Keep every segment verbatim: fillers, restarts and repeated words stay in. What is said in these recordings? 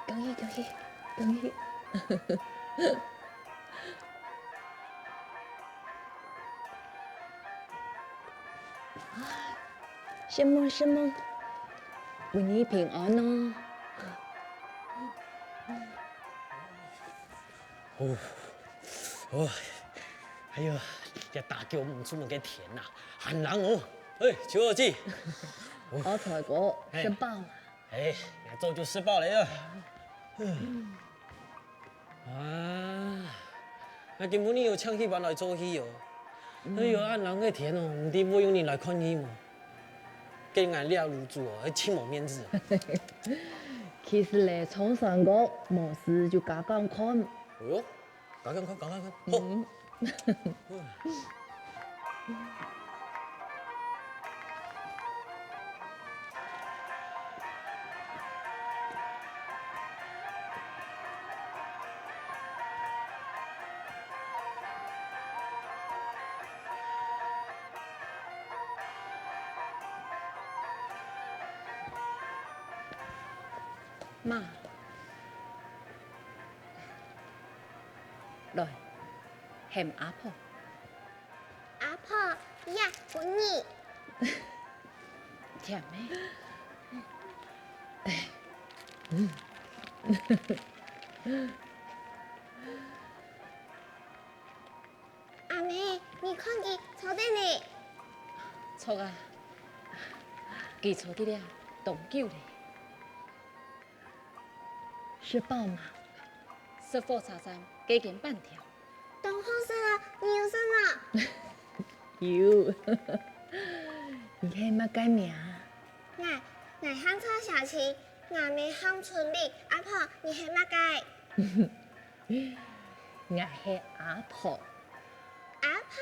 恭喜恭喜恭喜！承蒙承蒙，祝你平安哦。哦，哦，哎呀，這打狗毋出門个天哪，還冷哦！哎，秋二姊，哦，財哥，嘿，食飽啦？哎，𠊎早就食飽了啊。 啊，𠊎今晡日有請戲班來做戲哦。哎喲，恁冷个天哦，毋知會有人來看戲無？該𠊎這路子哦，係盡無面子啊。其實咧，唱山歌無事就加減看。哎喲，加減看，加減看，好。嗯。 媽，來，喊阿婆。 阿婆，這分你。甜咩？阿姆，你看佢坐等呢。著啊，佢坐等了當久了。 食飽吂？食火車站該間粄條。當好食啊，你有食無？有。你係麼个名？𠊎，𠊎喊蔡小青，吾姆喊春麗。阿婆，你係麼个？𠊎係阿婆。阿婆？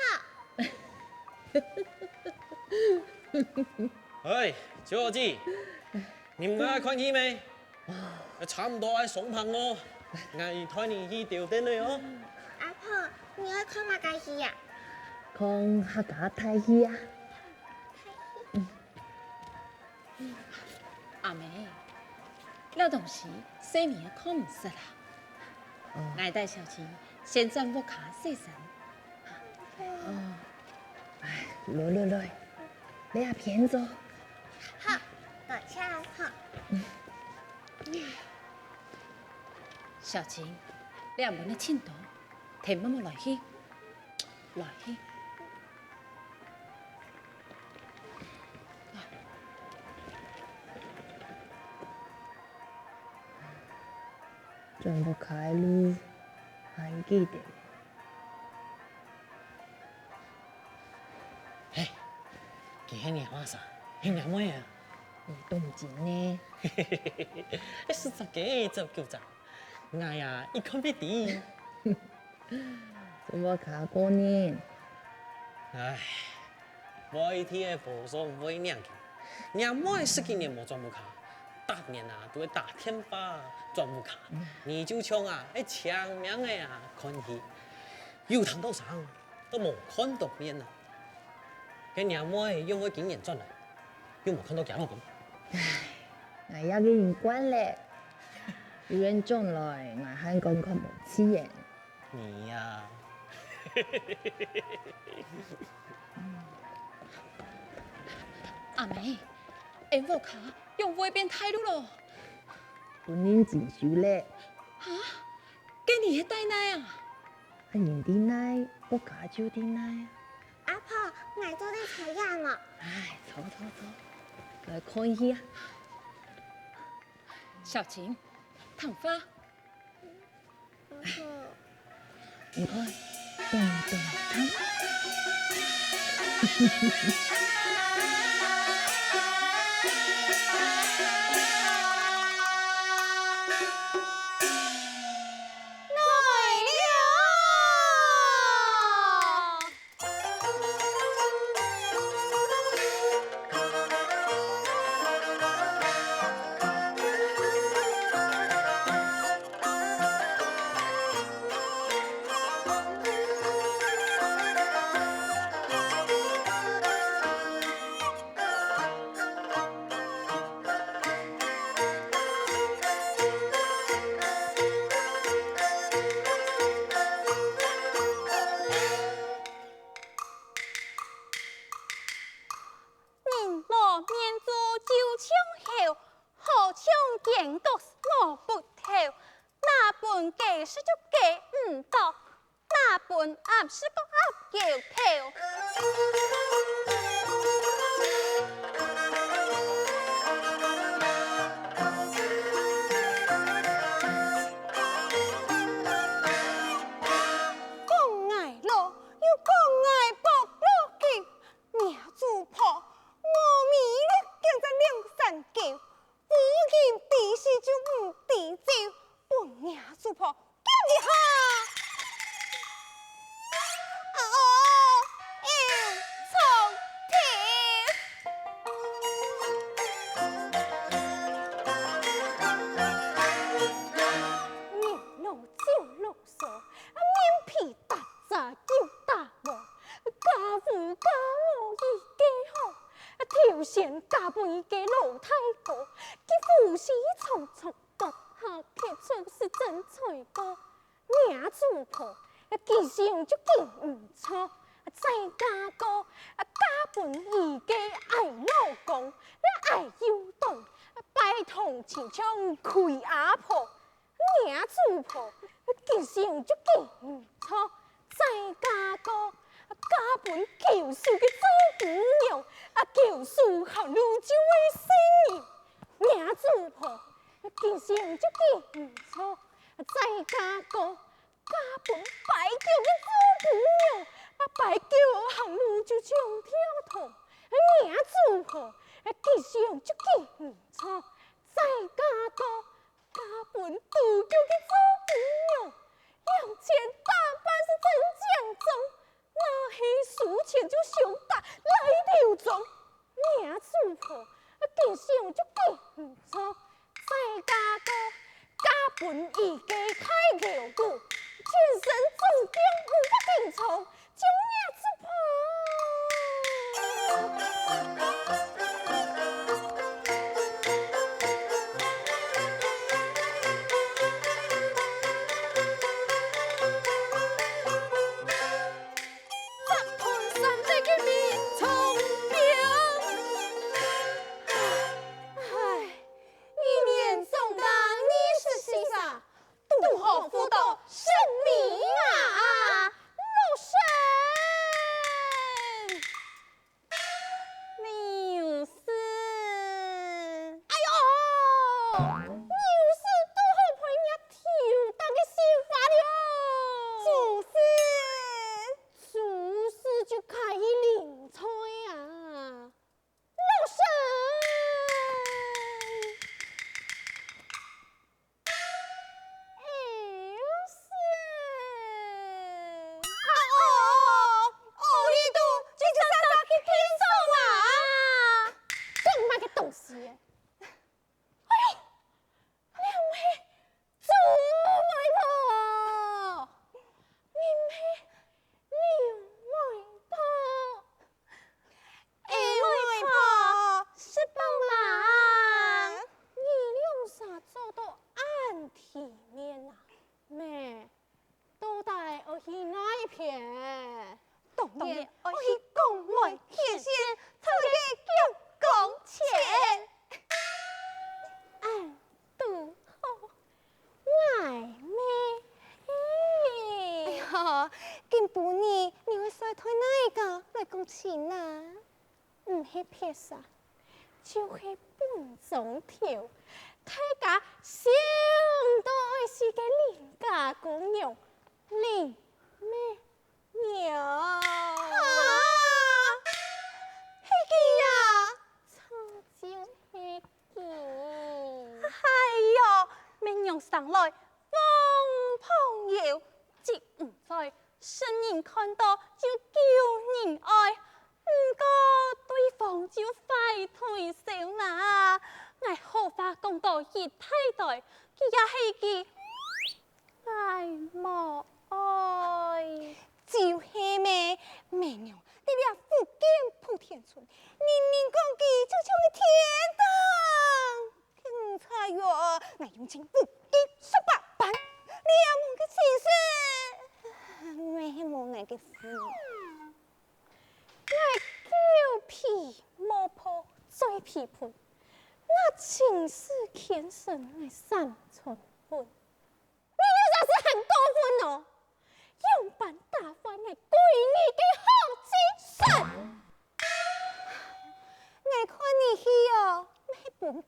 哎，秋二姊，你毋愛看戲咩？ 差毋多愛上棚哦，𠊎帶你去兜等仔哦。阿婆，你愛看麼个戲啊？看客家大戲啊。阿姆，這東西細人仔看毋識啊。哦。𠊎帶小青先轉屋下洗身。哦。哎，來來來，這片坐。好，多謝阿婆。 小青，這碗仔盡多，添滿滿來去，來去。轉屋下个路，還記得。 嘿，佢係若姆儕，係若妹啊？你當真呢？係十隻雞走九隻，𠊎啊，一看就知。轉屋下過年。唉，外地个和尚毋會領佢，若妹十幾年無轉屋下，逐年啊都會打電話轉屋下，你就像啊，係請命个啊，看戲。 有聽到聲，都無看到面啊。該若妹仰會今年轉來，又無看到厥老公？𠊎這個人慣了，有人轉來，𠊎還敢看無起眼。你呀！阿姆，𫣆屋下仰會變大路囉？分人徵收了。哈？ 該你係戴哪啊？啊，人在哪，屋下就在哪。阿婆，𠊎做得坐這無？唉，坐坐坐，來看戲啊。小青，聽話。阿婆。你看，咚咚鏘。分雞食就雞毋著，哪分鴨食就鴨狗頭。講𠊎老，又講𠊎薄勞筋， 若主婆，我無力見隻兩三九，烏蠅飛死就毋知走，分若主婆叫一下。啊哦，有長聽。人老酒老 所，啊，面皮打皺又打毛，家父家母一个好，啊，頭先嫁分一个老大哥，佢胡鬚長長，腳下蹶出是真衰過。若主婆，啊，記性就記毋著，啊，再嫁過，啊，嫁分一个矮老公，啊，矮又短，啊，拜堂親像跪阿婆。 若主婆，記性就記毋著，再嫁過，嫁分九歲个做姑娘，啊，九歲行路就會死人。若主婆，記性就記毋著，再嫁過，嫁分跛腳个做姑娘，啊，跛腳行路就像跳糖。若主婆，記性就記毋著，再嫁過， 嫁分拄腳个做姑娘，向前打扮是真強壯，若係輸錢就想打犁頭鬃。若主婆，記性就記毋著，再嫁過，嫁分一个大痟牯，全身腫脹無法緊衝， 唉，一年長大二十四歲， 堵好輔導神明啊！老師！牛屎！哎喲！牛屎堵好分若頭大个笑話了！豬屎！豬屎就該去淋菜啊！ 老師！牛屎！啊哦，哦，你都直接上去便所啊！講麼个東西啊？哎喲，你毋係 豬外婆，你毋係牛外婆。豬外婆，食飽吂？你兩儕做到恁體面啊？咩，到底愛去哪片？當然愛去江外蹊躪，賺个腳光錢。 恁堵好，𠊎乜去。哎喲，今晡日你會率大家來講親啊？毋係別儕，就係本莊頭，大家想到愛死个鄰家姑娘，林妹 娘。哈？係佢啊？正就係佢。哎喲，妹娘生來黃胖幼，直毋在，生人看到就救人愛，毋過對方就壞退燒哪。𠊎好話講到一大堆，佢也係佢 𠊎無愛。就係咩，妹娘在這福建莆田村，人人講佢就像个天堂。天才喲，𠊎用盡五斤十八般，這門个親事，𠊎係無𠊎个份。𠊎狗皮無破嘴皮笨，若親事牽成𠊎三寸funny。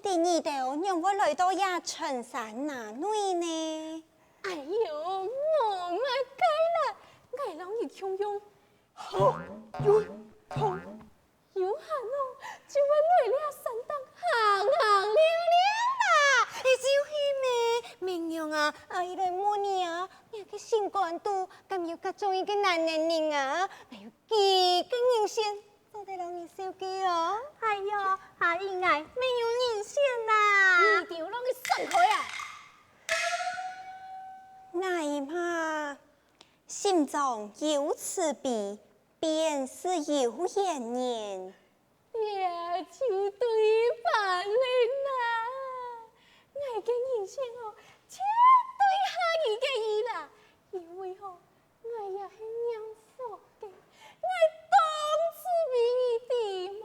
知你兜仰會來到這深山林內呢？哎喲，無麼个啦，𠊎摎你共樣，好運通。 有閒哦，就會來這山頂行行尞尞啦。哎，就係咩，明娘啊，阿姨來問你啊，你个心肝肚敢有較中意个男人啊？還有幾个人選，做得摎你紹介哦。哎喲，阿姨𠊎無人選啦。你兜摎𠊎閃開啊！𠊎嘛，心中有此悲， 便是有緣人。這就對辦了啦！𠊎个人選哦，絕對合你个意啦，因為吼，𠊎也係念佛个，𠊎當知你知無？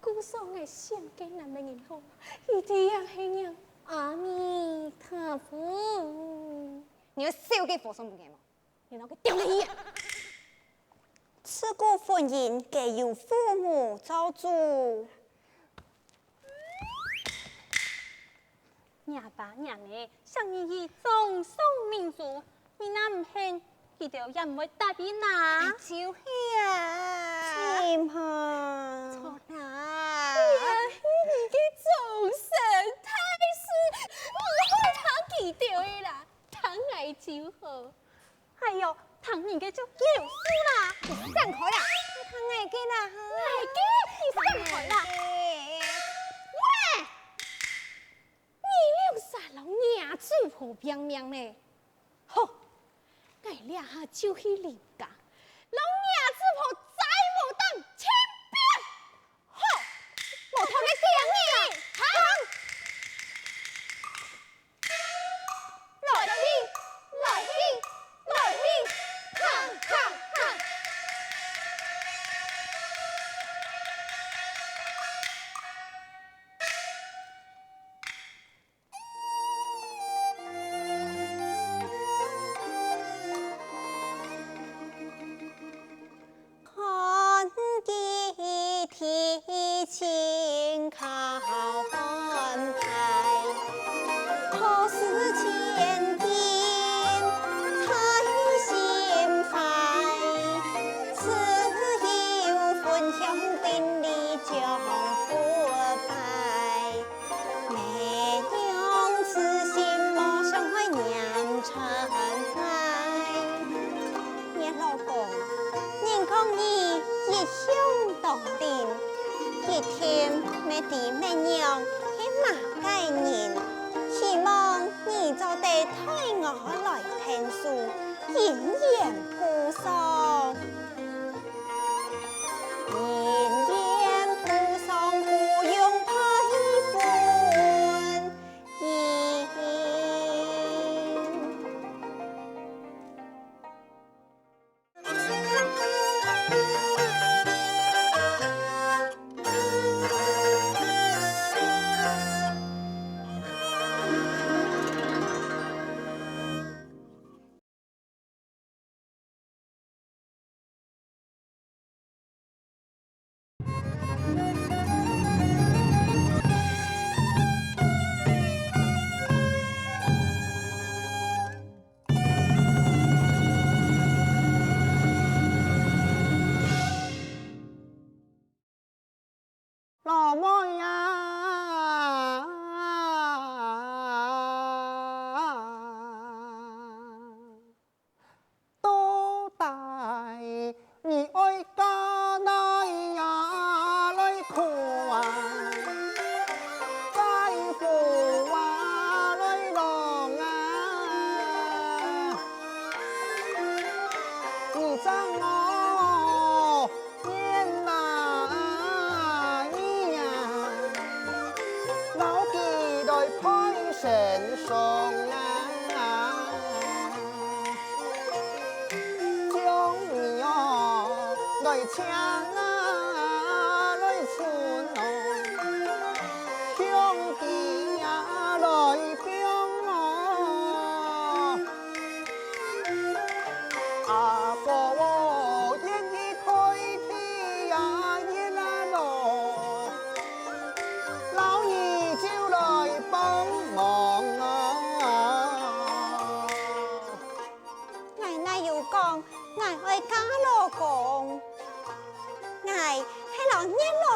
故所𠊎選个男人吼，一定也係念阿彌陀佛。你愛燒个火送分𠊎無？ 你拿个丟个去啊！自古婚姻皆有父母做主。若爸若姆，想你以掌上明珠，你若毋肯，佢兜也毋會答應啊。就係啊。係嘛？錯啦。哎呀，你个掌上大事，你好聽佢兜个啦。 聽𠊎就好。哎喲，聽你个就有數啦！你閃開啦！你聽𠊎个啦，哈！𠊎个，你閃開啦！𠊎个。喂！你兩儕摎若子婆拚命呢？好，𠊎這下就去林家，摎若子婆再無當千遍！好，無頭个驚你！行！ 來去，來去，來去，行，行，行！看佢提親靠安排，何時千金在心懷，自有芬香定力將不敗。 美容之心莫想愛念塵埃。月老公，人講你一向當靈，一定乜知美娘係麼个人，希望你做得代我來𢯭手，姻緣不爽。 姻緣不爽，不用怕一分。老妹啊，到底你愛嫁哪位來看啊？嫁一個啊來郎啊？你正哦 冤哪你啊，摎佢來配成雙啊！將你哦來請啊，來尋哦，將佢啊來放哦。 阿婆哦，願意代替啊，願啊咯，摎你就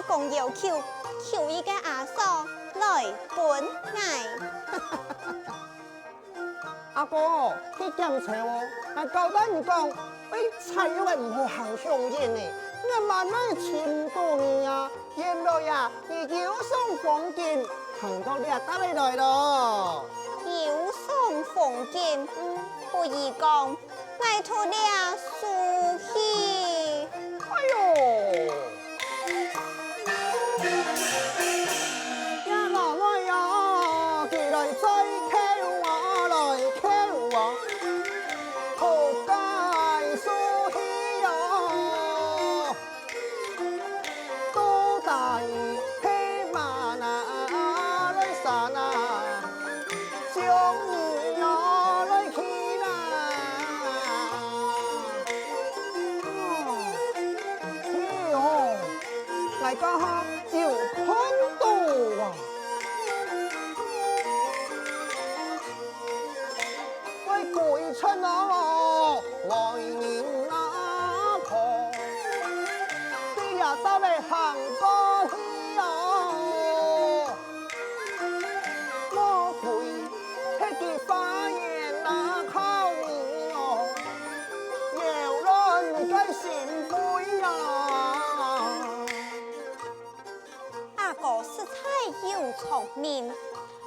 講要求，求一個阿嫂來分𠊎。阿哥，你驚愁哦，𠊎交代你講，愛擦藥仔毋好行傷遠呢，𠊎慢慢尋到你啊。原來啊，你有送風景，行到這搭仔來咯。有送風景，嗯，不如講， 𠊎討這書去。哎喲！呀，老妹呀，佢來再求啊，來求啊，討該書去喲。 到底係麼人來選啊？將你愛來去哪？哦，係哦，𠊎剛好有看到啊。 愛歸陣哦，外人阿婆，對這搭仔行過去哦，莫非係佢花園那靠你哦，擾亂你个心灰啊！ 阿哥實在有聰明，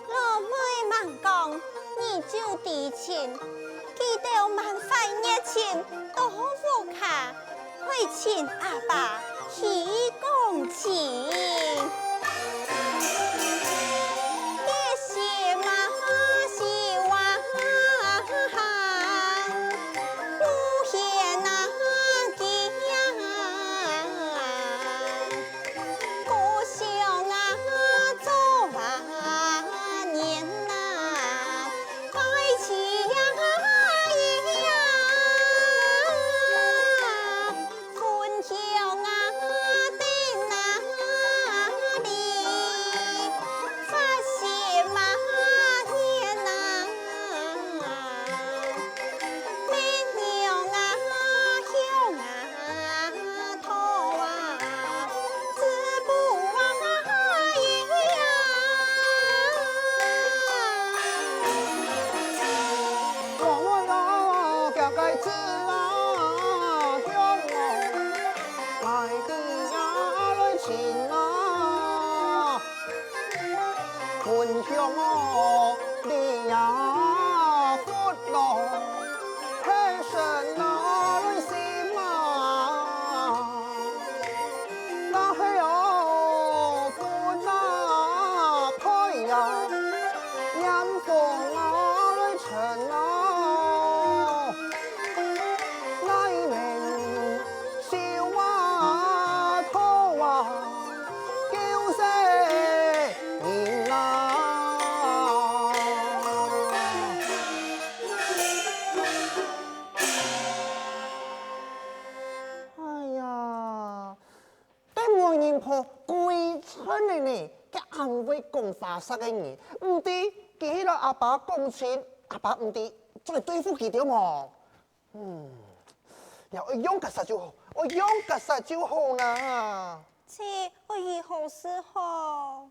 老妹吂講，你就知情，佢兜滿懷熱情到屋下，去尋阿爸起講情。 分享哦，你呀，福咯，係神啊，來心啊。那係哦，分啊，開呀，念佛啊，來成啊。那一面 燒啊，討啊，救世人啊！哎呀，對媒人婆歸陣了呢，該恁會講花舌个人，毋知佢係摎阿爸講親，阿爸毋知，做得對付佢兜無？ 嗯，愛仰結煞就好，愛仰結煞就好啦。這愛如何是好？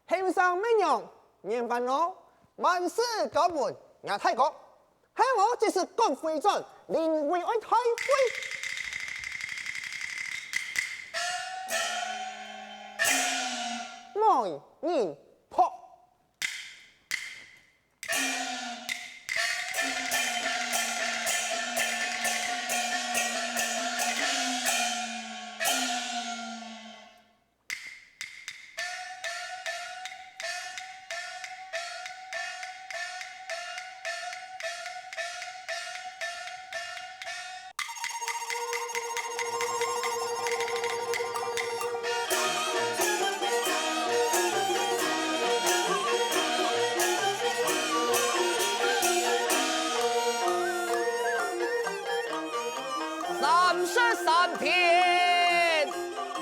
喊聲美娘，免煩惱，萬事交分吾大哥。喊我即時趕回轉，臨危愛大會。媒人婆。三十三天，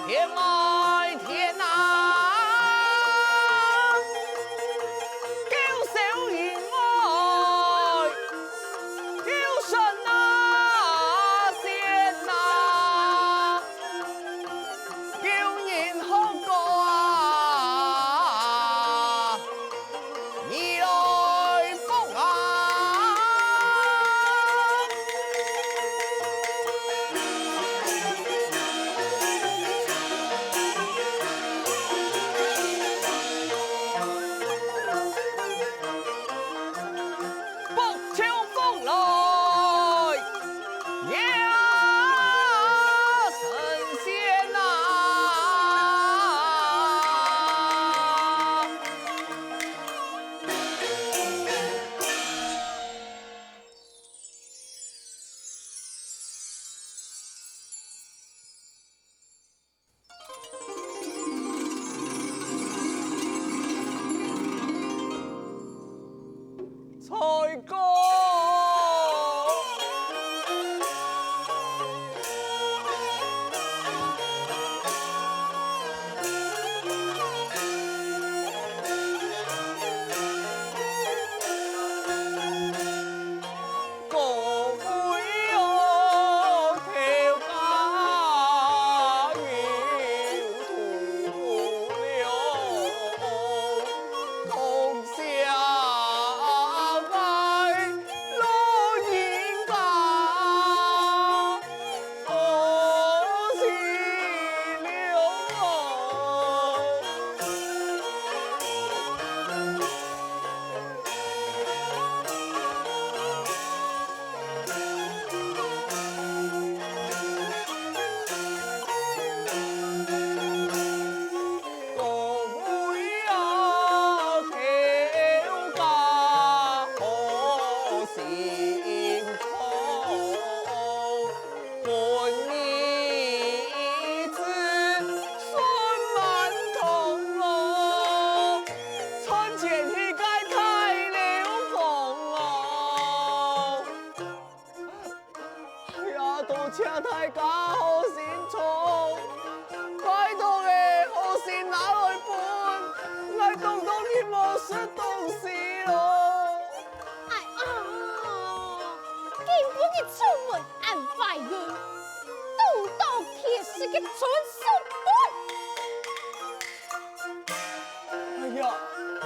天外天啊，九霄雲外，九神啊，仙啊，有人好个。哎呀，多謝大家好心腸，拜託欸，好心拿來分，𠊎當多日無食東西囉。哎啊，今晡日出門恁壞運，堵著天時个準時分。 哎呀，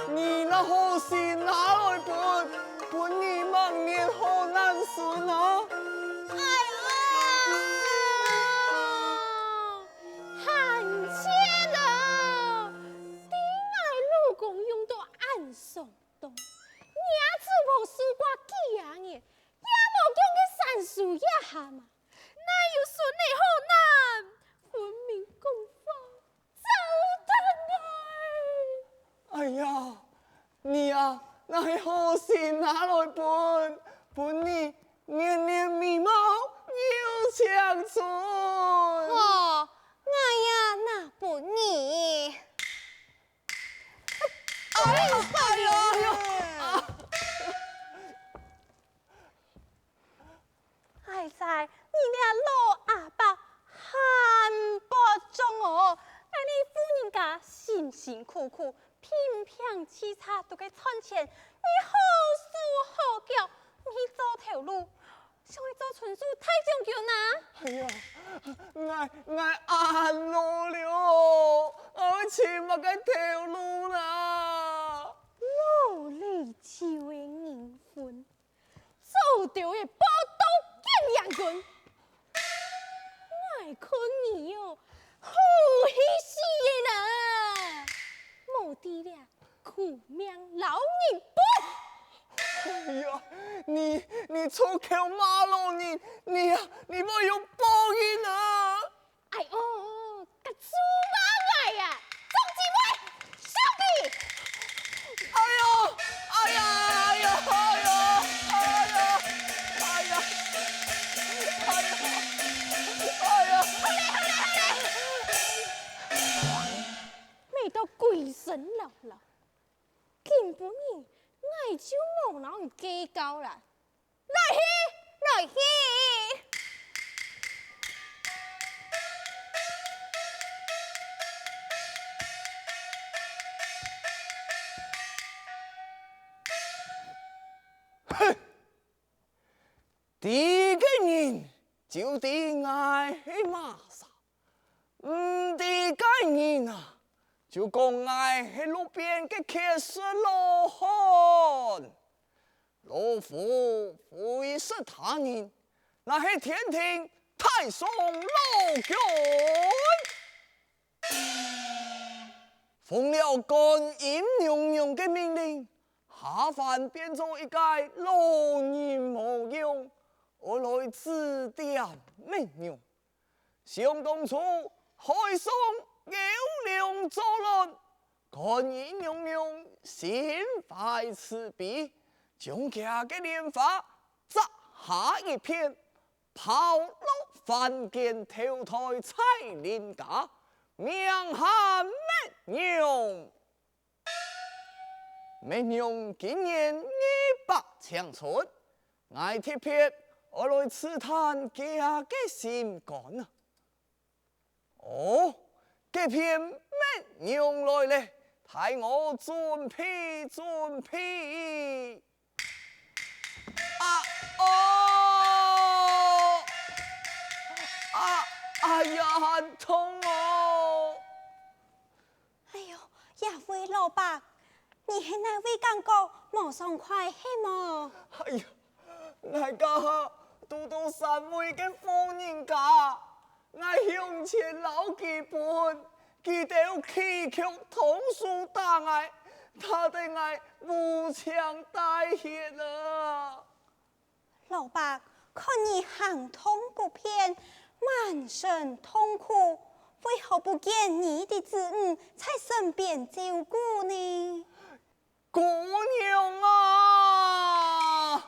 你拿好心拿來分，分你明年好難尋啊！哎呀，還錢啊！對𠊎老公用到恁爽當，若子婆守寡幾下年，也無降个三叔爺下嘛。 哪有孫仔好難？分明講話走得來。哎呀，你啊，若係好心拿來分，分你年年眉毛又青春。好，𠊎也拿分你。哎呀，哎呀，哎呀！ 哎哉，你這老阿伯還發作哦！𠊎俚婦人家辛辛苦苦，拼拚洎杈都係賺錢，你好手好腳，你做頭路，想愛做伸手大將軍啊？哎呀，𠊎，𠊎恁老了哦，𠊎愛尋麼个頭路啦？老了就係人分。 做到个寶刀見良軍。𠊎看你哦，好去死个啦！無知了，苦命老人分。哎呀，你，你出口罵老人，你啊，你會有報應啊！ 哎喲，該豬媽來呀！總指揮，上去！哎喲，哎呀，哎呀，哎呀，哎呀，哎呀，哎呀，哎呀！好咧，好咧，好咧！罵到歸身摎摎，今晡日𠊎就無摎你計較啦！ 來去，來去！哼！知个人就知𠊎係麼儕，毋知个人啊，就講𠊎係路邊个乞食羅漢。 老夫非食他人，乃係天庭太上老君。奉了觀音娘娘个命令，下凡變做一個老人模樣，愛來指點黴娘。 想當初，海上有龍作亂，觀音娘娘心懷慈悲，將厥个蓮花摘下一片，拋落凡間投胎在人家，名喊黴娘。 黴娘今年二百青春，𠊎特別愛來試探佢个心肝啊！哦，該片乜羊來咧，待𠊎準備準備。 啊，哦！啊，哎呀，恁痛哦！哎喲，這位老伯，你係哪位感覺無爽快係無？哎呀，𠊎這下堵著三位个婦人家， 𠊎向前摎佢分，佢兜企腳動手打𠊎，打得𠊎無情帶血啊！老伯，看你行動不便，滿身痛苦，為何不見你的子女在身邊照顧呢？ 姑娘啊！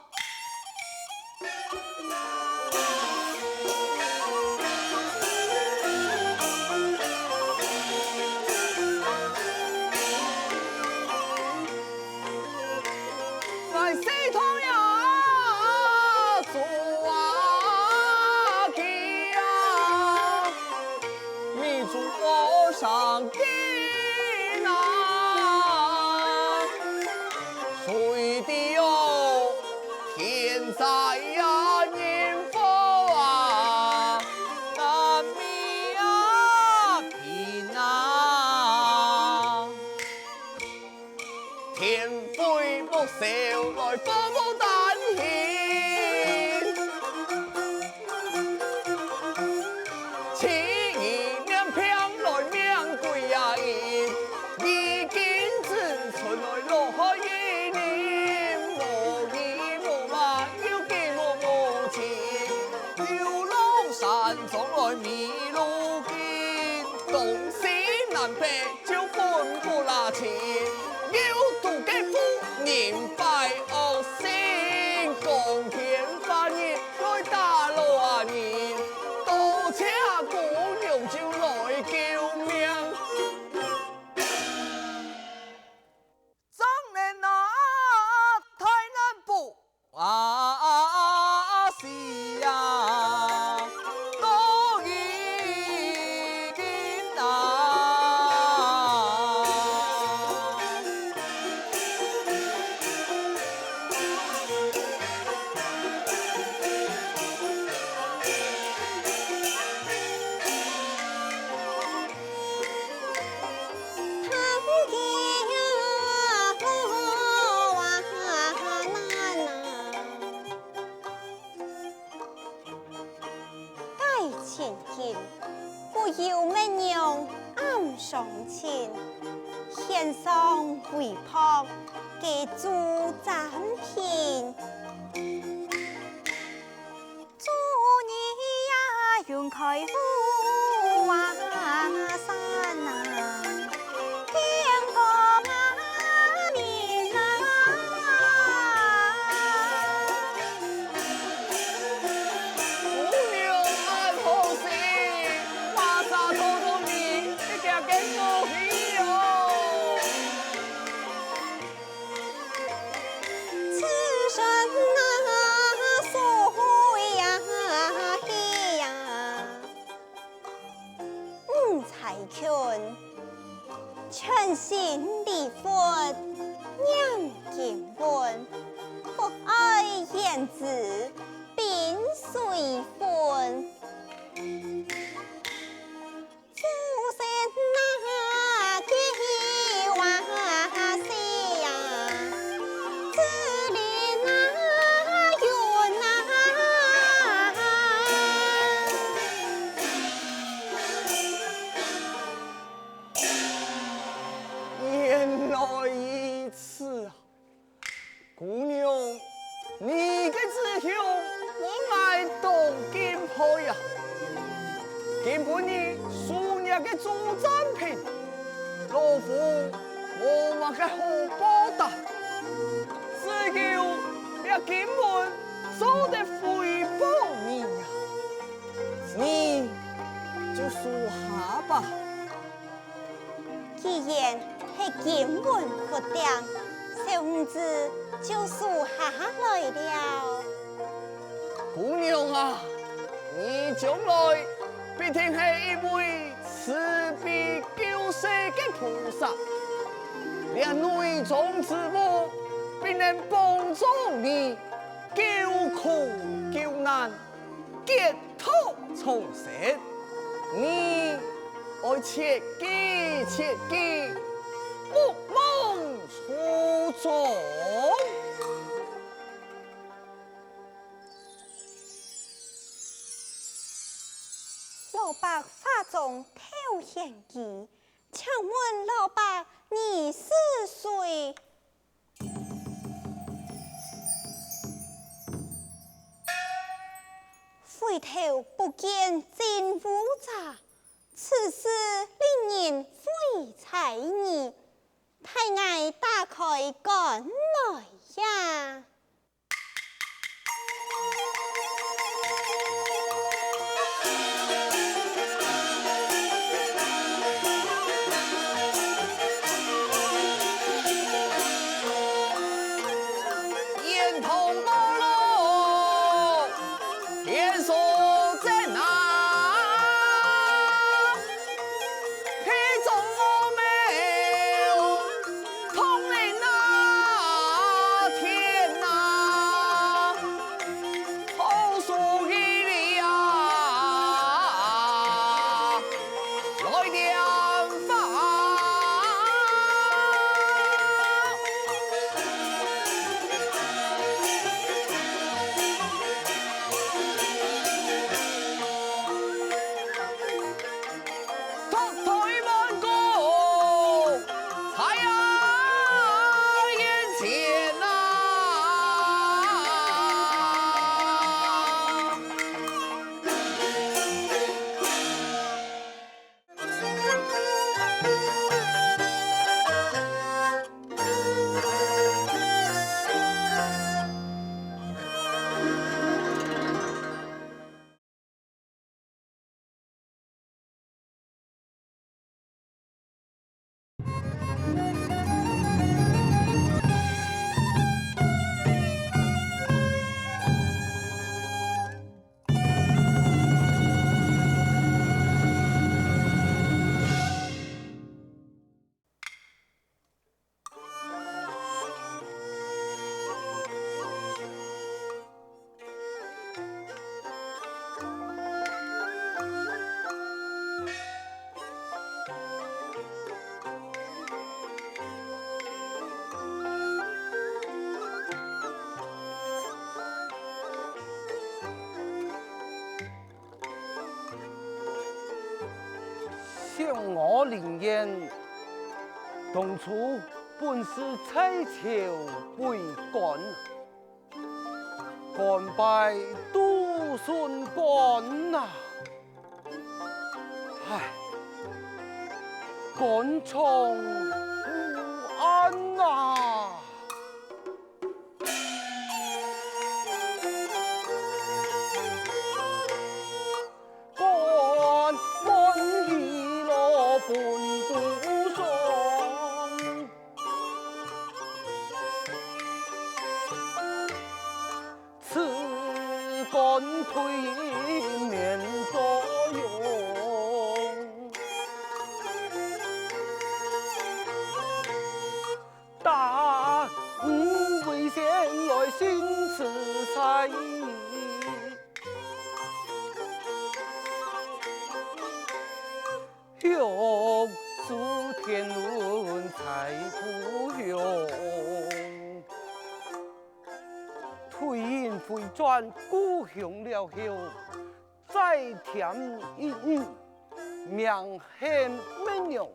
原來如此啊！ 姑娘，你个志向𠊎當敬佩啊！今晡日收若个助產品，老夫無麼个好報答，只有這金文做得回報你啊！你就收下吧。 既然係金文核定，小女子就收下來了。姑娘啊，你將來必定係一位慈悲救世个菩薩，這內中之物必能幫助你救苦救難，解 脫眾生，你愛切記切記，勿忘初衷。老伯化妝頭顯髻，請問老伯你是誰？ 回頭不見真烏紗，此事令人悔在耳。待𠊎打開棺來呀！ 相我林燕，當初本是在朝為官，官拜都亭官啊！唉，官場無安啊！ 官官一路奔不上，此官退免作用。 但你為先來尋自在，向受天倫在故鄉。退隱回轉故鄉了後， 再添一女，名喊麥娘。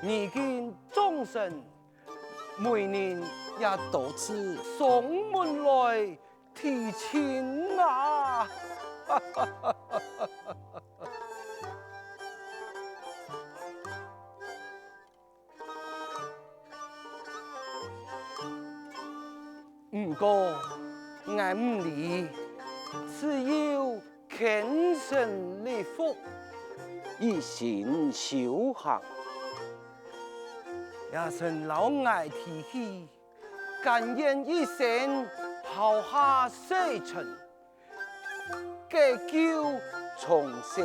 如今眾生，媒人也多次上門來提親啊！ 毋過，𠊎毋理，自有虔誠禮服，一心修行。也曾摎𠊎提起，甘願一生拋下世塵，解救重生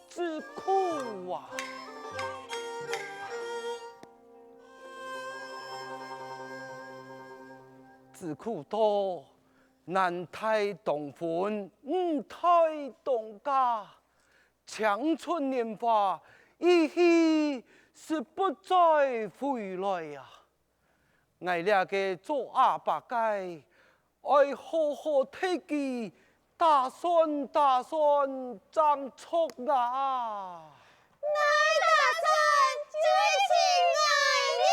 之苦啊！之苦多，難代當分，女代當嫁。青春年華，一去就不再回來啊！𠊎這个做阿爸个，愛好好替佢打算打算正著啊！𠊎打算最親愛了。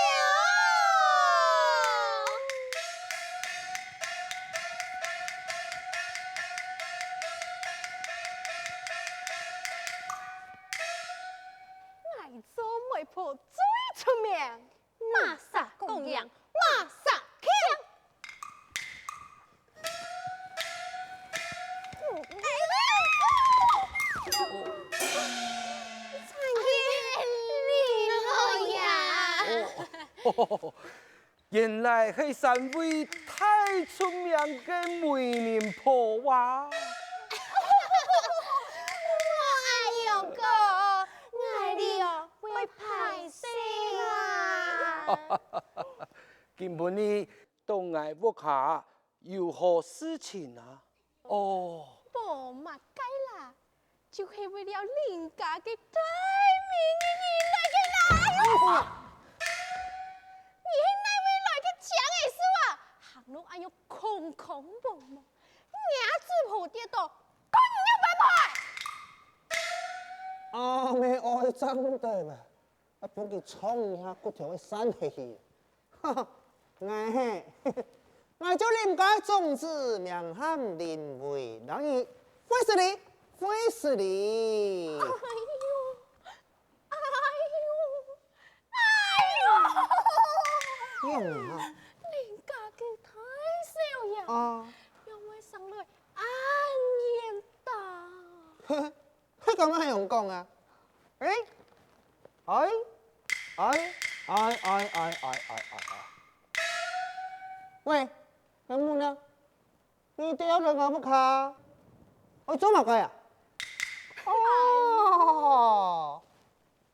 𠊎做媒婆最出名，麼儕講贏，麼儕慶。 原來係三位大出名个媒人婆啊！哎喲哥，𠊎哩哦，會敗勢啦。今晡日到𠊎屋下 有何事情啊？哦，無麼个啦，就係為了鄰家个大美人來个啦。你係哪位來个靚个時候啊？行路恁樣空空茫茫，若隻婆跌倒，該仰般辦？阿姆哀正對嘛，啊，分佢撞一下，骨頭會散忒去。 哈哈，𠊎係，𠊎就林家个種子，名喊林惠，人以惠斯利，惠斯利。哎喲，哎喲，哎喲！仰啊？人家个大少爺，啊，仰會生來恁緣投？ 係敢恁樣講啊？欸，哎，哎，哎，哎，哎，哎，哎，哎。喂，阿姆呢？你兜愛來𠊎屋下，愛做麼个啊？哦，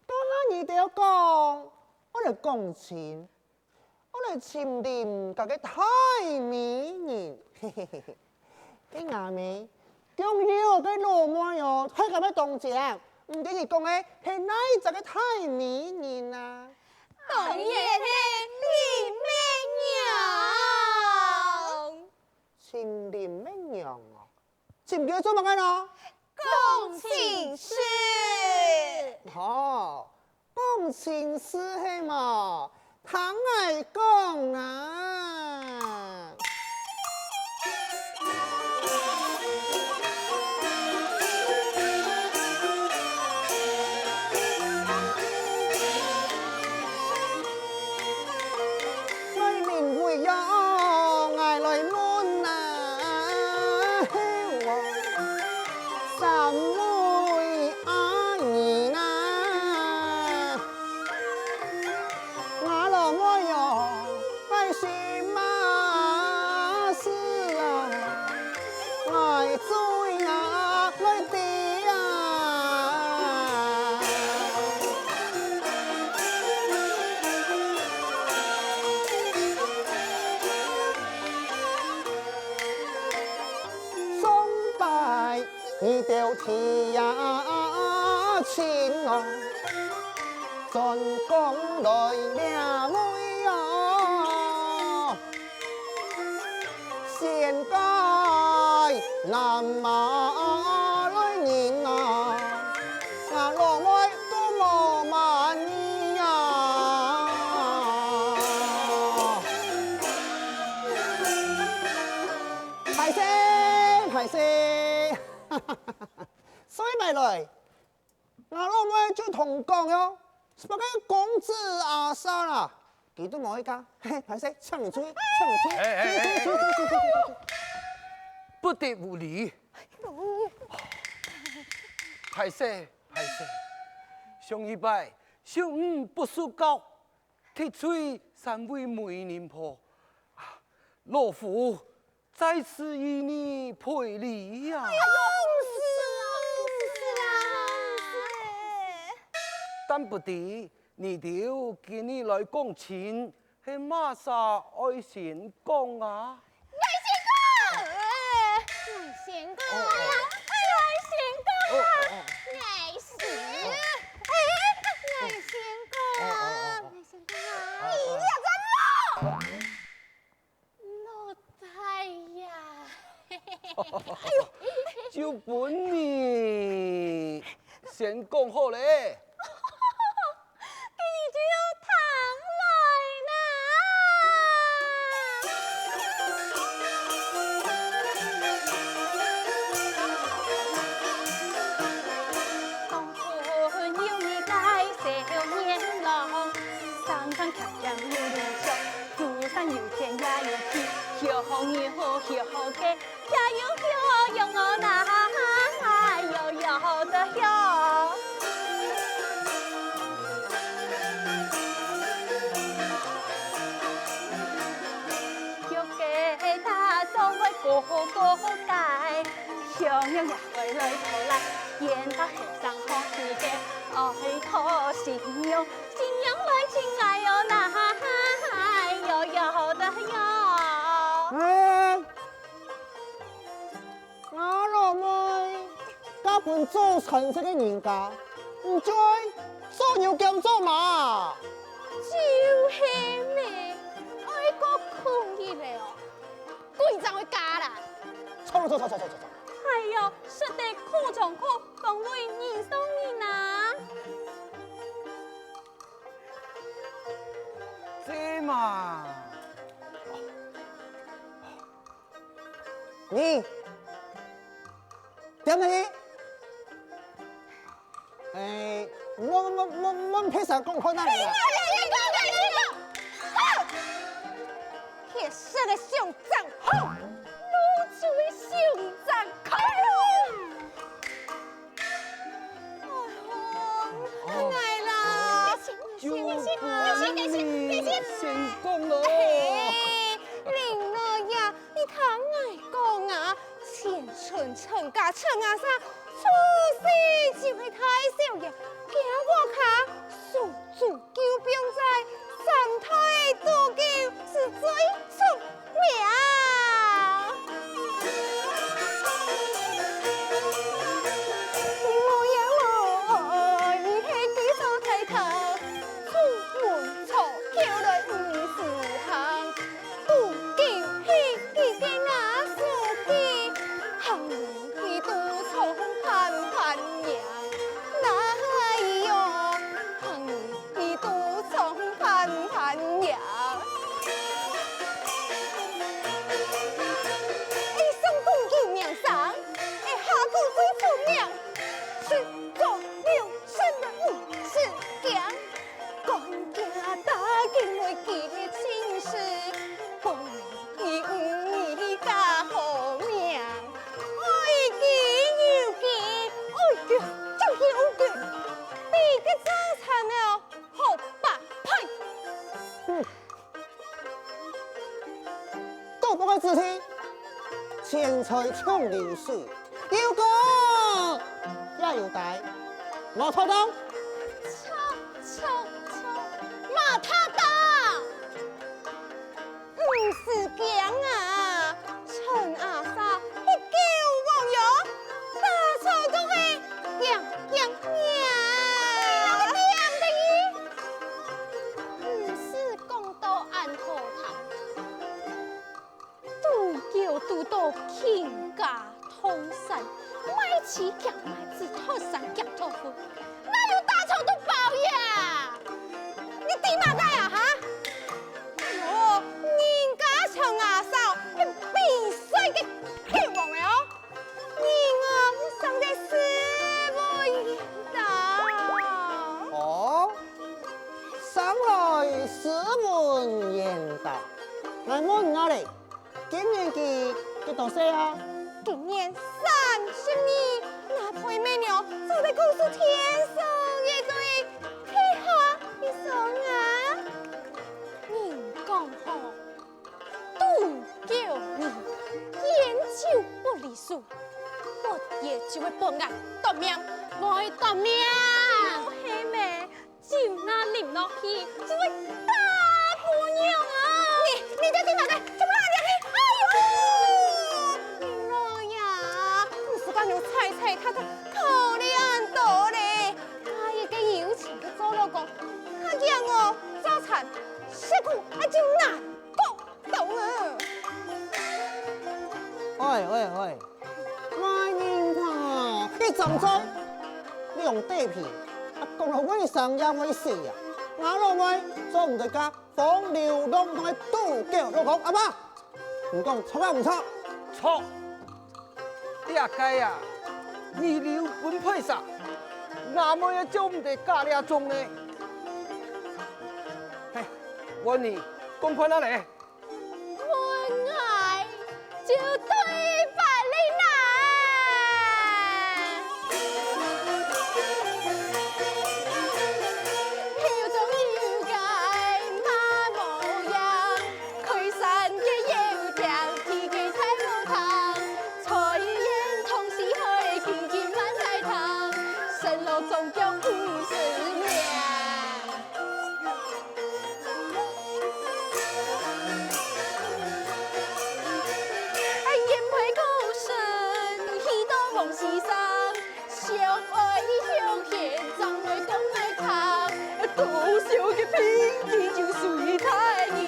當下你兜講，愛來講親。 愛來尋林家个大美人。嘿嘿嘿嘿，該阿姆，共有个老妹哦，大家愛當靚，毋知你講个係哪一隻个大美人啊？當然係林默娘。尋林默娘哦， 尋佢做麼个呢？講親事。哦，講親事係無？聽𠊎講啊！來問位哦，𠊎來問啊，嘿，三位阿姨啊，𠊎老妹哦，愛尋麼事啊？ 來追啊，來追啊！上擺你兜提親哦， 專講來這位哦，仙界南馬來人啊，吾老妹都無滿意啊！敗勢，敗勢，所以買來。 吾老妹就同講喲，麼个公子阿嫂啦，佢都無一家，嘿，敗勢，請你出去，請你出去，哎，哎，哎，哎，哎，哎，哎，不得無禮！敗勢，敗勢，上一擺，小女不受教， 得罪三位媒人婆，老夫再次與你賠禮呀！哎喲，毋使啦，毋使啦，毋使咧。但不知你兜今日來講親，係麼儕愛先講啊？𠊎先講！𠊎先講！哦，哦。𠊎先講！哦，哦。𠊎先！哎，𠊎先講！哦，哦，哦，哦。𠊎先講啊！哦，哦，哦。你這隻老 老弟呀！哎喲，就分你先講好咧。該你就聽來啦。講分有一個少年郎， 山上強強有理想，有山有田也有地，畜好牛好畜好雞，也有畜羊哦哪，有有得畜。畜雞打早會咕咕雞，畜羊也會來討奶，緣投後生好時節，愛討新娘。 新娘來親來喲，哪有有得喲。哎，吾老妹嫁分做親戚个人家，毋就做牛兼做馬？就係咩，愛過苦日了哦，鬼正會嫁啦！吵吵吵吵吵吵吵！哎喲，實在苦中苦， 講會人上人啊！這嘛，你，點下去。哎，我我我我別想講好哪裡啊？你講，你講，你講，好！鐵石个小張，好！滷水个小張，好！ 哎喲，𠊎啦，就分你先講咯。嘿，林老爺，你聽𠊎講啊，前村陳家陳阿三，出世就係大少爺，厥屋下數祖 久病在三代都久是最出名。我也我，你係佢做大頭，出門坐轎來毋使行，都久係佢个阿叔佢，行路佢都衝盤盤贏，哪有行路 佢都衝盤盤贏。哎，上公救命聲，哎，下公最出名，十足六神的五十強，管家打緊來佢个親事， 你毋係假好命，愛佢有佢，愛佢就係有佢，比个早餐了，好百倍。哼，國寶个子弟，錢財重如水，有功也有帶，無錯當。錯，錯，錯，無妥當。 毋使驚啊，陳阿三係救王爺，打草都係贏贏贏。你那個點的意？毋使講到恁好聽，都久都到傾家 動產，賣妻兼賣子，討生兼討婚，哪有打草都包贏？你知麼个啊哈？哦，人家陳阿嫂係比賽个帝王哦，你啊，生得斯文眼大。哦，生來斯文眼大，𠊎問你啊咧， 今年佢幾多歲啊？今年三十二，那配妹娘做得講係天上一對，地下一雙啊！人講吼，都命，會短命。毋係咩？酒若啉落去，就會大姑娘啊！你，你這隻麼个？做麼个？哎喲！你老爺，你自家有採採，較較可憐多咧。啊，一個有錢个做老公，較驚哦，早餐食苦，啊就難過。 懂了。喂喂喂，外人看哦，你張嘴，你用地皮，啊，講到外省也會死啊！吾老妹做毋得嫁風流浪蕩个賭狗老公，阿爸，你講著啊毋著？著！這個啊，二流分配煞，吾妹也做毋得嫁這種呢。嘿，問你，公款哪來？ 問𠊎就對分你啦。頭中有個馬模樣，開山个有條，地个大無通，菜園同時開，金金滿大堂，脣路總共五十名。 哎，雁飛過身，去到黃溪上，相愛相牽，正來講來聽，多少个聘禮就隨大意，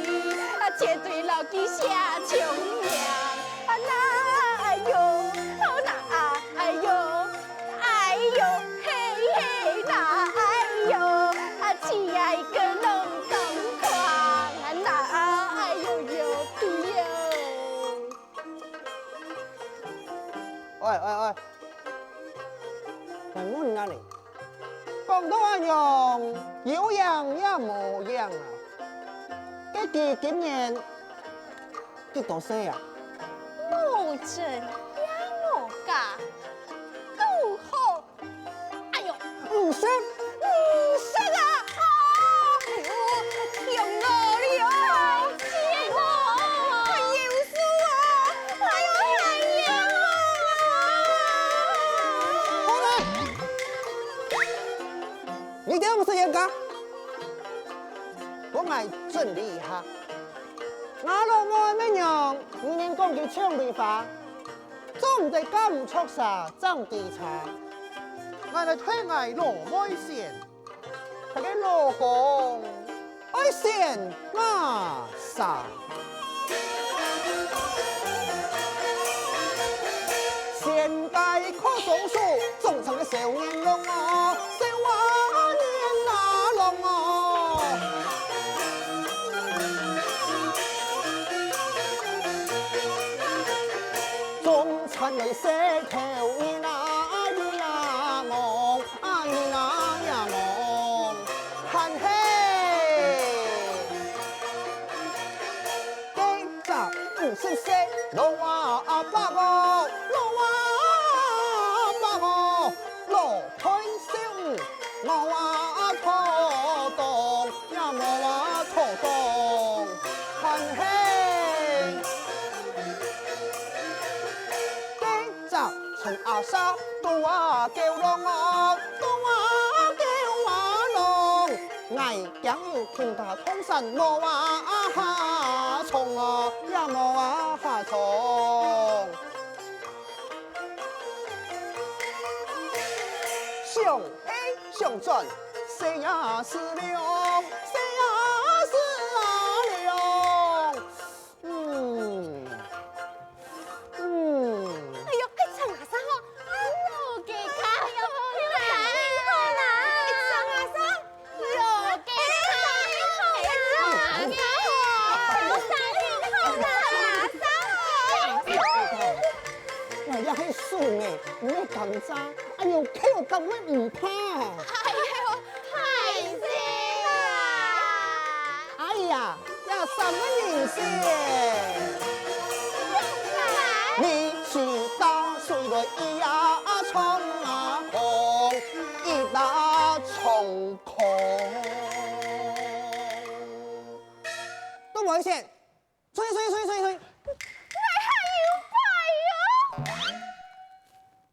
啊，絕對牢記寫清名。啊，那哎喲，好那啊哎喲。 哎喲，嘿嘿啦，哎喲，啊，親愛个攏當狂，啊，那啊，哎喲喲，喲。喂喂喂，𠊎問你啊你，講到恁樣，有影也無影啊？該佢今年幾多歲啊？無證也無價，拄好 哎喲，毋識，毋識啊！哎喲，太強了哩哦！太強了！太優秀啊！哎喲，太優秀啊！好了，你這樣毋識人家，分𠊎整理一下。吾老妹乜樣，你人講佢像綠花， 做毋得嫁毋著儕正知差。𠊎來替𠊎老妹選，佢个老公愛選麼儕？選个靠松鼠，忠誠个少年郎哦，少年郎哦。 中餐來食頭，一那一那戇，啊，一那也戇，還係該隻五十歲老阿伯哦，老阿伯哦，老退休，無話妥當。 也無話妥當，還係該隻陳阿三，肚啊叫啷哦，肚啊叫啊啷，𠊎驚有傾家蕩產，無話下場哦，也無話下場。想 想轉，細阿四兩，細阿四兩。嗯，嗯。哎喲，哎，陳阿三吼，哎喲，幾好，哎喲，幾好啦，哎，陳阿三，哎喲，幾好，哎喲，幾好，哎喲，幾好啦，三。哎呀，還輸呢，你敢爭？哎喲，扣到會毋怕。哎喲， 害死啦！哎呀，這三個人是。你去打水來一呀長空，一打長空。都無一線，吹吹吹吹吹。我還有牌喲！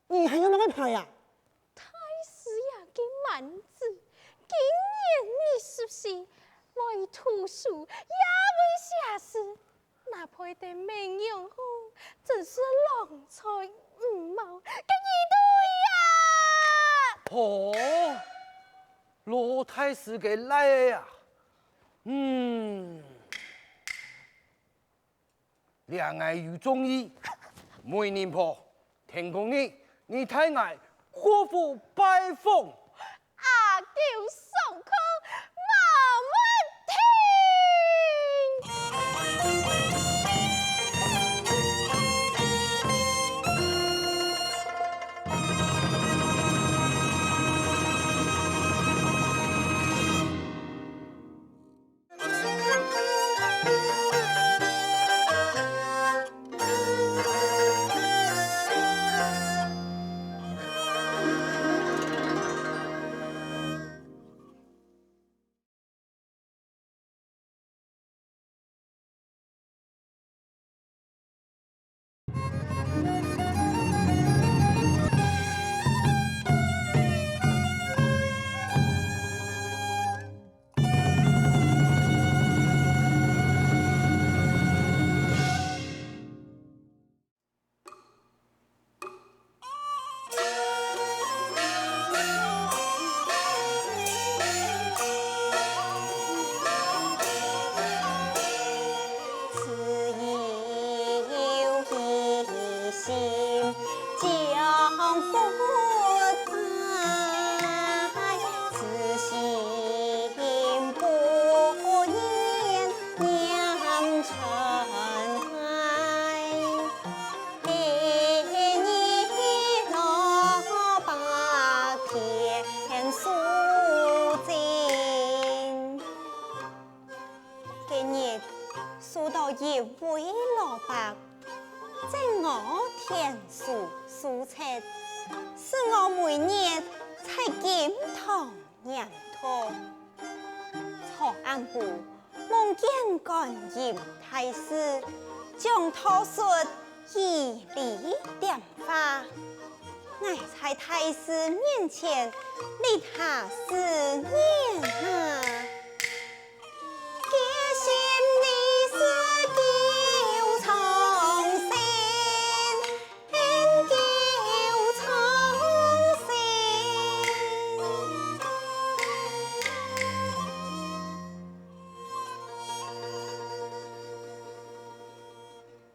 你還有麼个牌呀？讀書，也會寫詩， 那配得美容哦，真是郎才女貌个一對呀！哦，老大師个倈仔啊，嗯，這𠊎有中意。媒人婆，天光日，你帶𠊎過府拜訪。 阿狗上課，慢慢聽。該日，收到一位老伯，正臥田收收賊，使我每日在金堂念道。昨暗晡，夢見觀音大士，將道術以理點化。𠊎在大士面前立下誓言啊！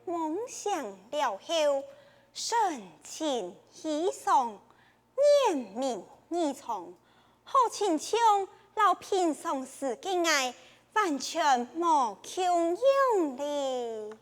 夢醒了後，神清氣爽， 眼明耳聰，好親像摎平常時个𠊎完全無共樣哩。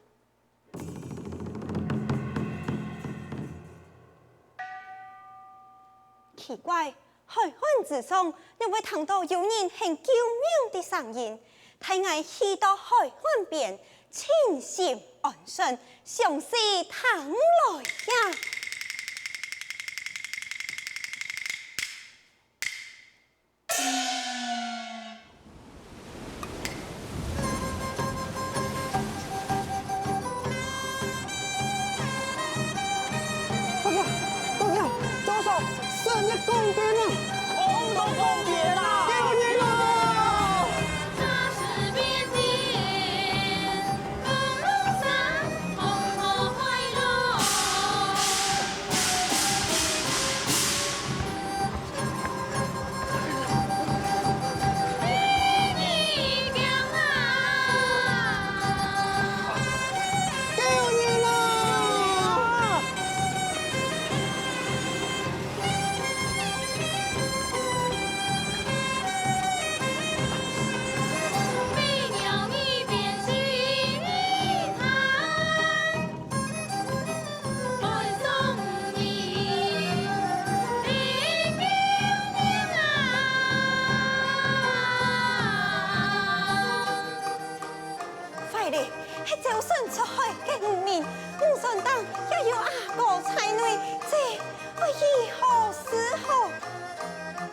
奇怪，海岸之上，仰會聽到有人喊救命个聲音？ 待𠊎去到海岸邊，靜心安神，詳細聽來呀。姑娘，姑娘，招手，是你公公啊！公公公公啊！救命啊！ 救命啊！ 壞咧，係朝晨出海个漁民，漁船頂也有阿哥在內，這愛如何是好？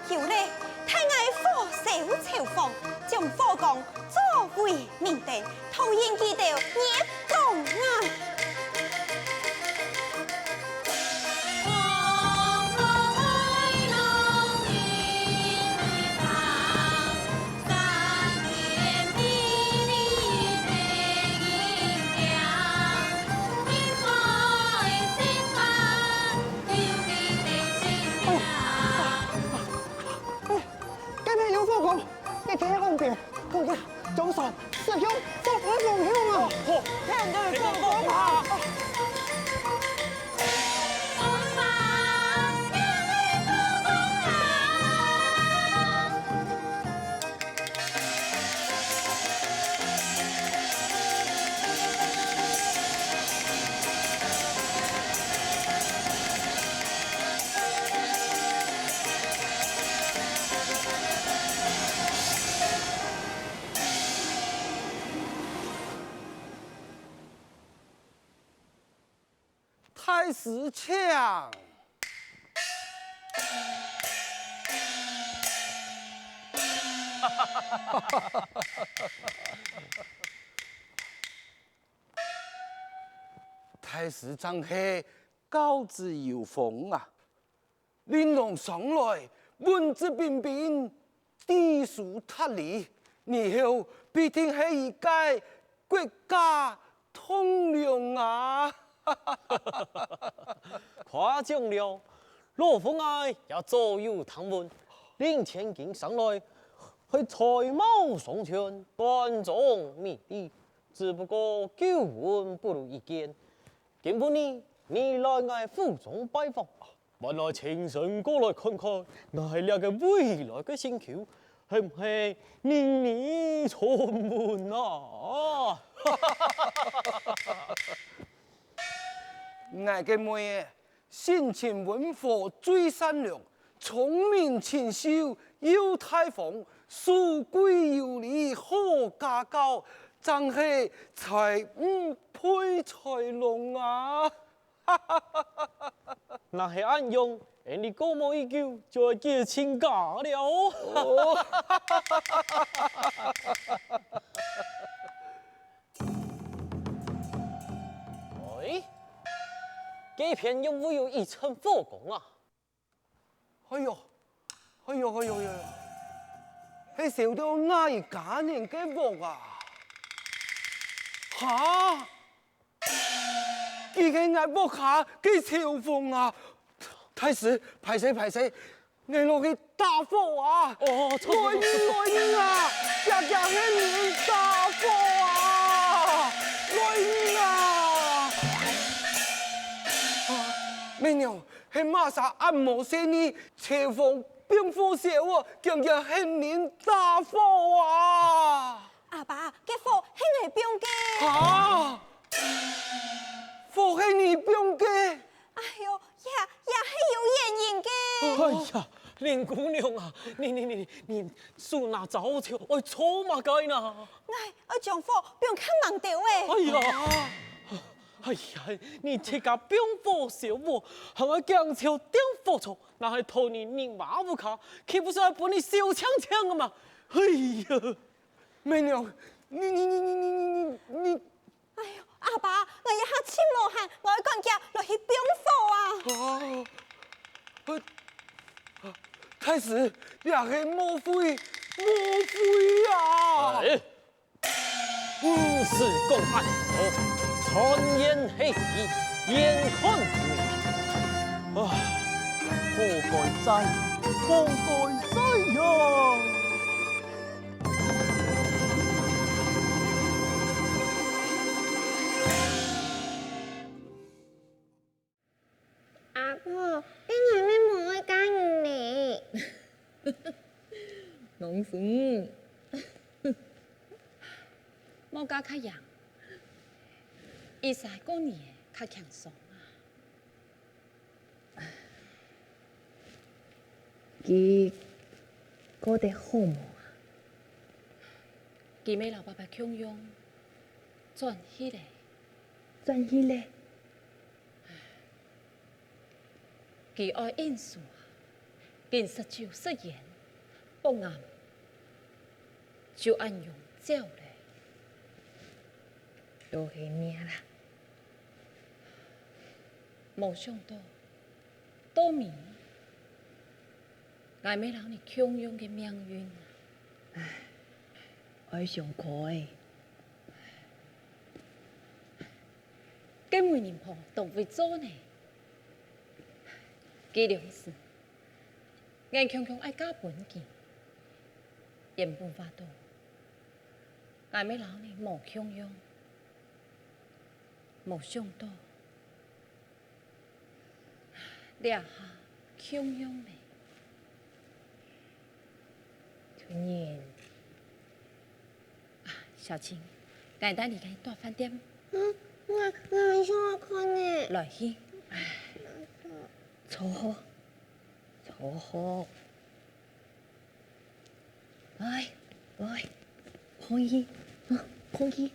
有咧，待𠊎火燒廚房，將火光作為明燈， 討引佢兜入洞啊！這个方便，可以將船駛向北个方向啊！好，天對風啊！大師請！大師正係教子有方啊！ 令郎上來，文質彬彬，知書達理，日後必定係一個國家棟樑啊！誇獎了，老夫𠊎也早有聽聞，令千金上來，係才貌雙全，端莊美麗，只不過久聞不如一見。今晡日你來𠊎府中拜訪， 還來親身過來看看，𠊎這個未來个新婦，係毋係令你傳聞啊？𠊎个妹仔，性情溫和最善良，聰明清秀又大方，守貴有禮好家教，正係才女配才郎啊！ 若係恁樣，𠊎俚過無幾久就愛結親家了。哦。哎，該片仰會有一陣火光啊？ 哎喲，哎喲，哎喲，哎喲，係燒到哪一家人个屋啊？哈！佢係𠊎屋下个消防啊！大師，敗勢敗勢，𠊎落去打火啊！哦，來人，來人啊！遽遽喊人打火啊！來人啊！啊，美娘， 係麼儕恁無細義，摎火放火燒哦，遽遽喊人打火啊！阿爸，該火係𠊎放个。哈？火係你放个？哎喲，這，這係有原因个。哎呀，林姑娘啊，你，你，你，你手拿燥樵，愛燥麼个呢？𠊎愛將火放較猛兜仔。哎呀！ 哎呀，你自家放火燒屋，還愛驚著點火著，若係討你入吾屋下，豈不是愛分你燒淨淨啊嘛？哎呀！美娘，你，你，你，你，你，你，你，哎喲，阿爸，𠊎這下盡無閒，𠊎愛趕遽落去放火啊！啊，呃，大師，這係誤會，誤會啊！哎， 毋使講恁多，傳言係非，遠看無奇。唉，好該哉，好該哉呀！阿婆，該𠊎乜無愛嫁人呢。郎中，莫嫁較贏，一儕過日仔較輕鬆啊。佢過得好無啊？佢乜摎爸爸共樣轉去咧。轉去咧？ 佢愛應酬啊，緊食酒食菸，腹暗，就恁樣走咧。都係命啦。無想到，到尾，𠊎乜摎你共樣个命運啊。唉，愛想開。 該媒人婆當會做呢。佢良心，𠊎強強愛嫁分佢。原本話著，𠊎乜摎你無共樣，無想著，這下共樣了。突然，啊，小青，𠊎帶你去大飯店。嗯，𠊎，𠊎想愛看呢。來去。坐好，坐好。 來，來，看戲，啊，看戲。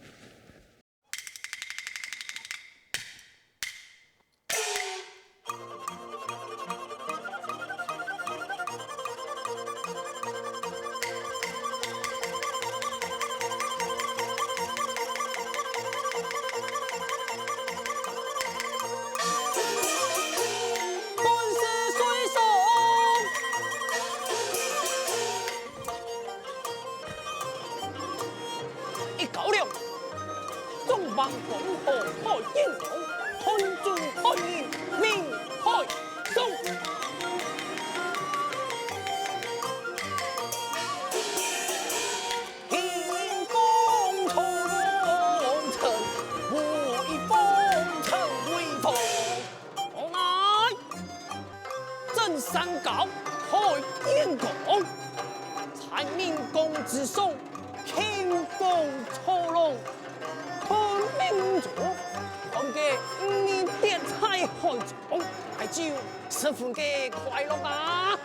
本是水上 一高粱，中橫黃河海英雄，漢中漢人命海上。興风作浪，乘威风，乘威风。 我乃曾山高海英雄，在明江之上，興风作浪，吞明族，看个你跌在海中，大家十分个快乐啊！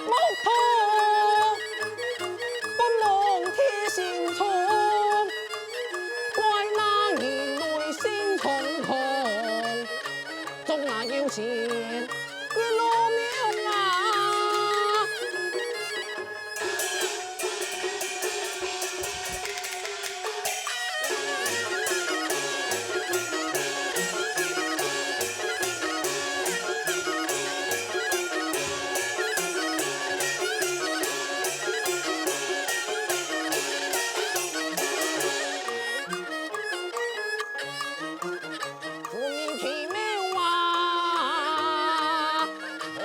木头，不忘贴心肠，怪那人内心空空，总那有心一路命啊！ 分明奇妙啊，海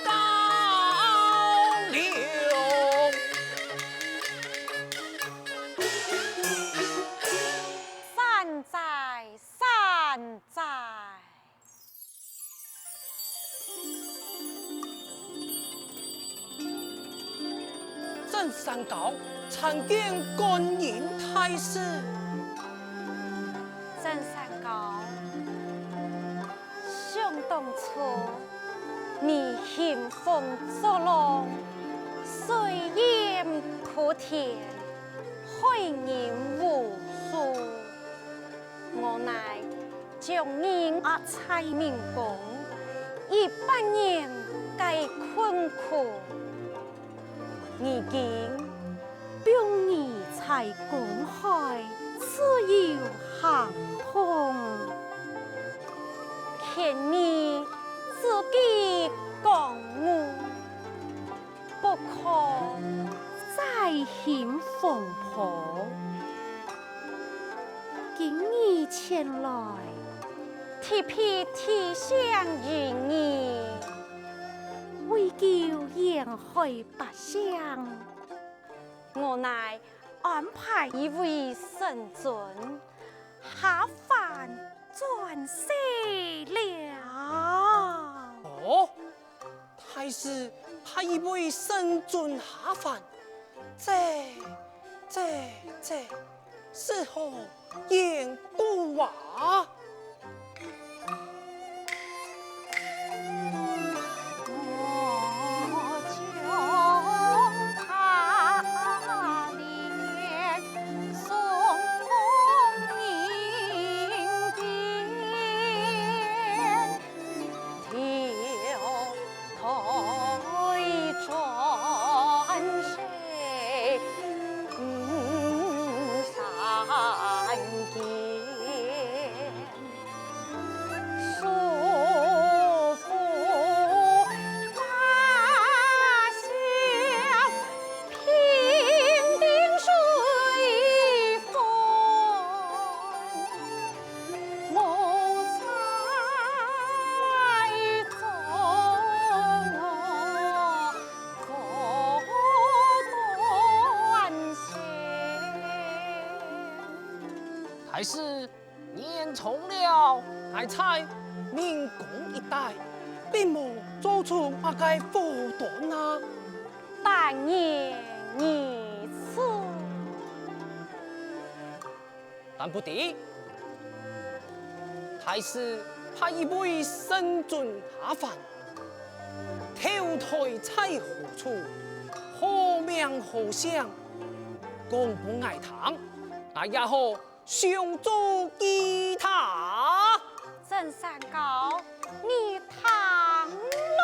高流。山寨，山寨。 曾山高参见观音大士。曾山高，想当初你兴风作浪，水淹土田，害人无数。 我乃将你压在明江，一百年个困苦，如今放你在江海自由航空，劝你自己觉悟。 不可再兴风波。今日前來，特别提醒于你，为救沿海百姓，我乃安排一位神尊下凡转世了。哦， 大师派一位神尊下凡，这，这，这，是何缘故啊？係年長了，𠊎在明公一帶，並無做出麼个禍端啊。但願如此。但不知，大師派一位神尊下凡，投胎在何處，何名何姓，講分𠊎聽，𠊎也好 相助其他。曾三高，你聽咯。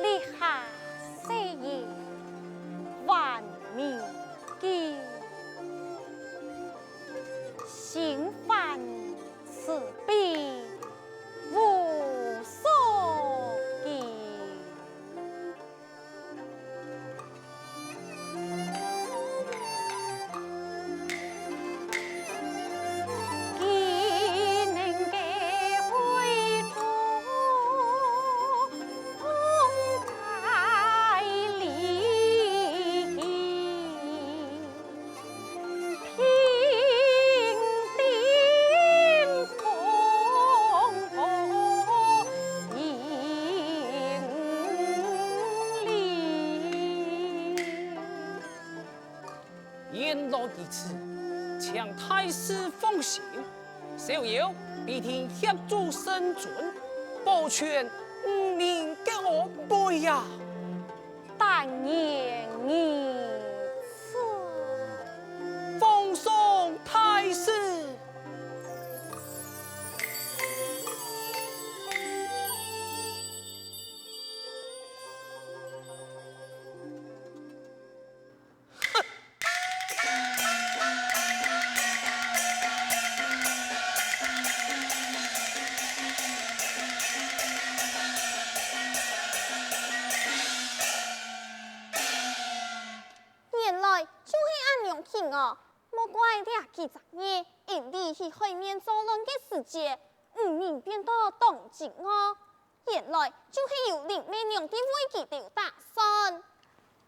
立下誓言，還明鏡，心懷慈悲，無所求。 原來如此，請大師放心，小友必定協助神尊，保全五名角安危啊！ 但願如此。奉送太師。原來就係恁樣情哦！莫怪這幾隻月，因為去海面作亂个時節，五名變到當飢餓。 原來就係有林妹娘在為佢兜打算。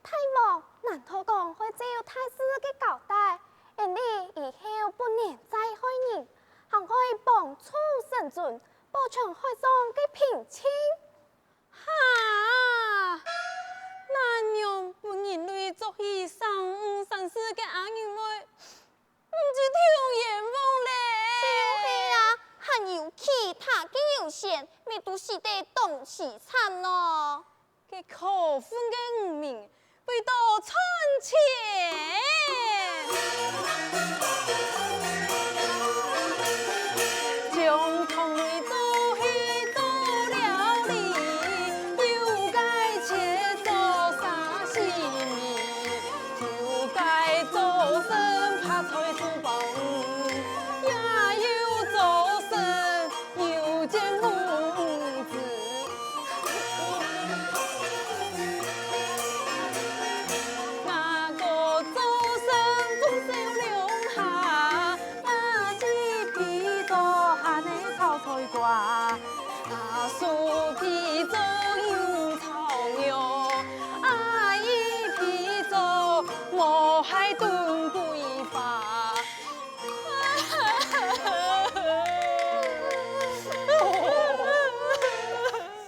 大王，難道講愛照大師个交代，恩俚以後不能再害人，還愛幫助神尊，保全海上个平靜？哈！恁樣分人類捉去生五生四个阿牛妹， 毋知忒冤枉咧！就係啊，還有其他个有仙，乜都死得當淒慘哦！該可恨个五名，為到賺錢！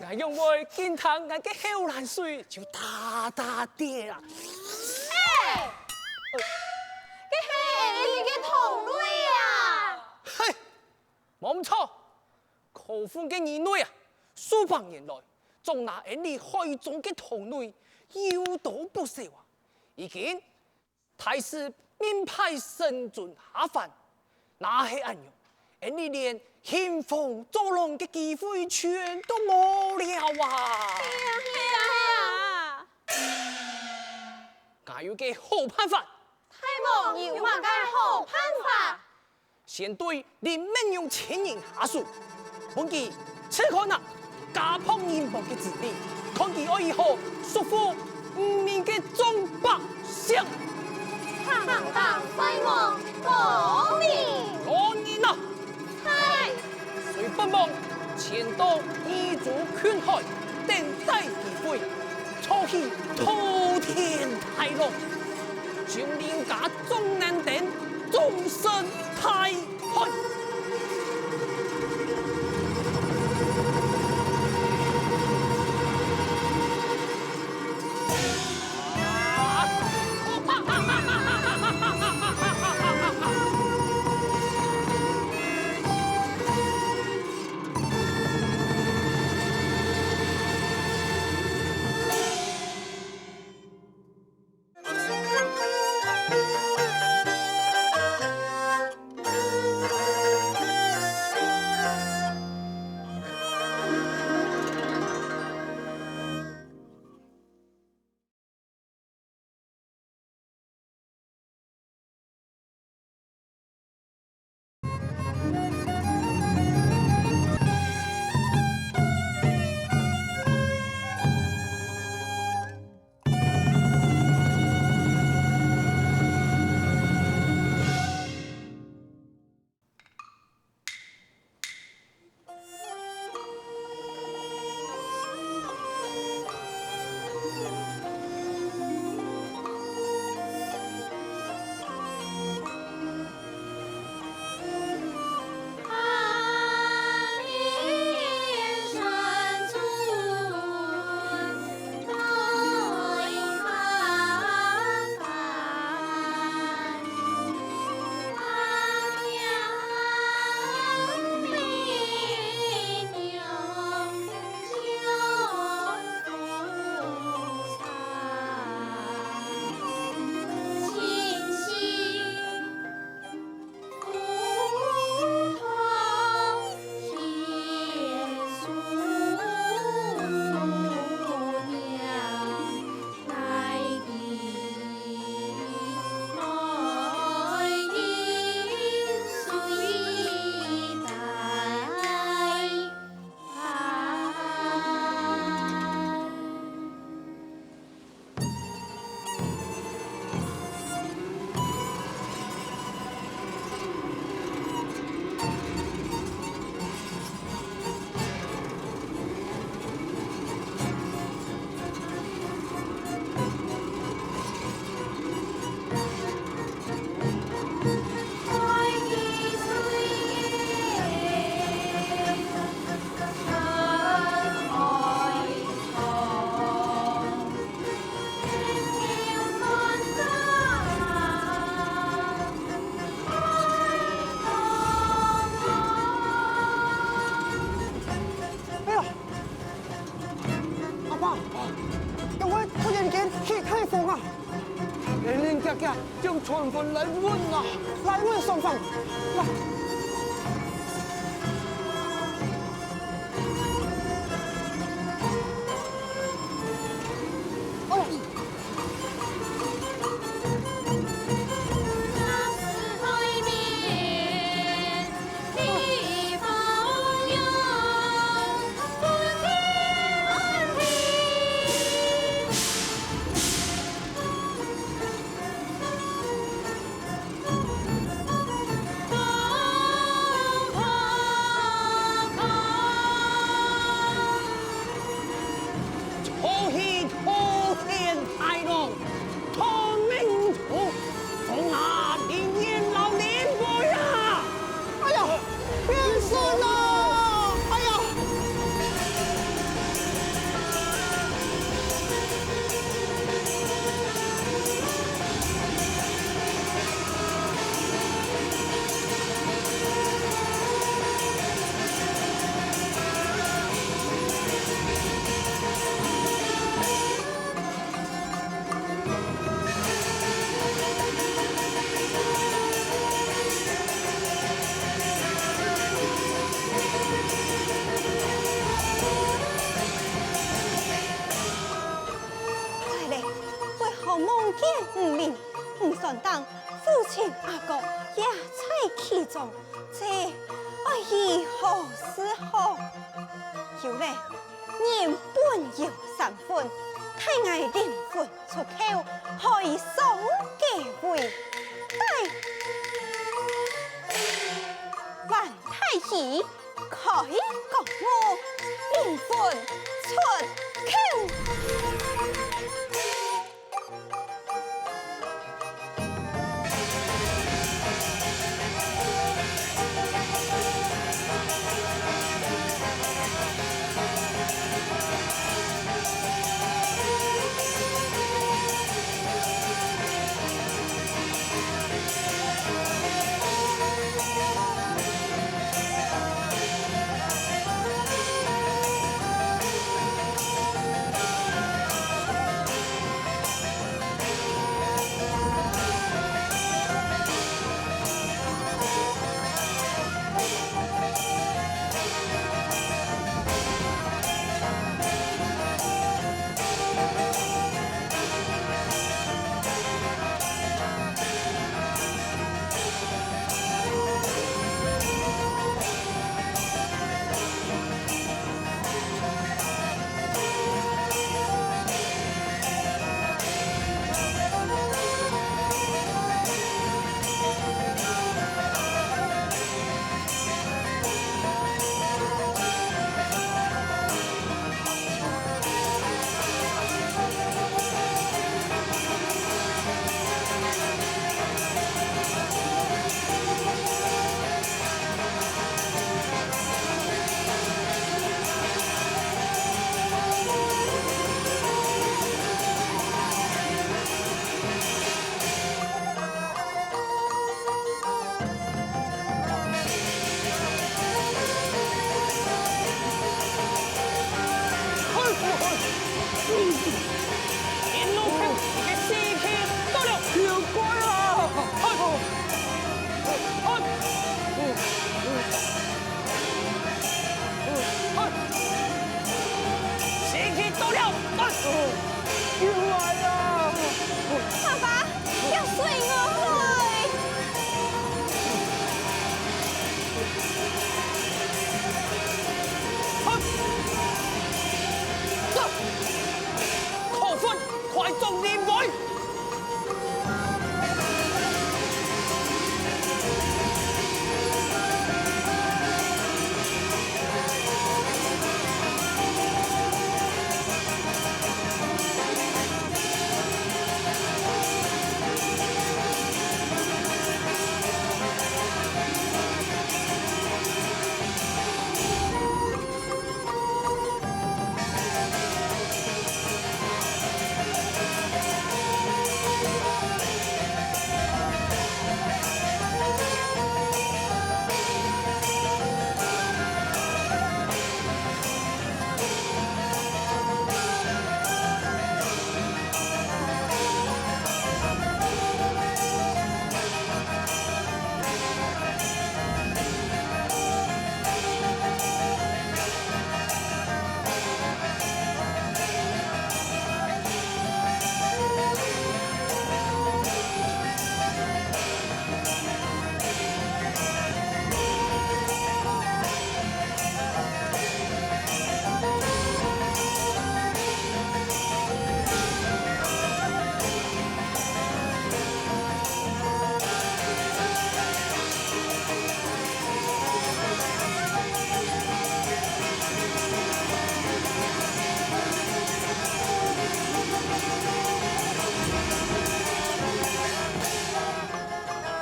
𠊎仰會緊聽𠊎个口瀾水就大大滴啊！無錯，柯funn个耳內啊，數百年來，總拿𠊎俚海中个島嶼遊到不少啊。如今，大使命派神尊下凡，若係恁樣，𠊎俚連興風作浪个機會全都無了啊！係啊，係啊，係啊！𠊎有個好辦法。大王有麼个好辦法？ 先對林美娘親人下手，問佢試看啊，家破人亡个滋味，看佢愛如何束縛五名个眾百姓。行當壞王無命！老人啊！在！隨本王前到二渚近海，等待機會，造起滔天大浪，將林家 眾人等葬身大海。哎呀，阿爸，該位突然間起大風啊！ 𠊎等遽遽將船帆來穩啊！來穩船帆，來！哎呀！中，這愛如何是好？有咧，人本有三魂，待𠊎靈魂出竅，開爽解圍。待，還待佢開覺悟，靈魂出竅。 天龍橋，你个時機到了！妖怪啊！嘿！嘿！嘿！時機到了！嘿！妖怪啊！爸爸， 你隨我來！哼！走！可恨，快走靈位！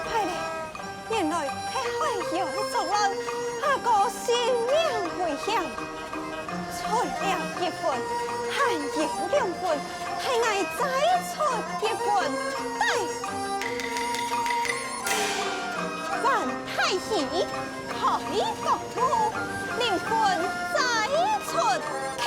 壞了，原來係海妖作亂，阿哥性命危險。出了一魂，還有兩魂，待𠊎再出一魂，待！還待佢開覺 靈魂再出竅。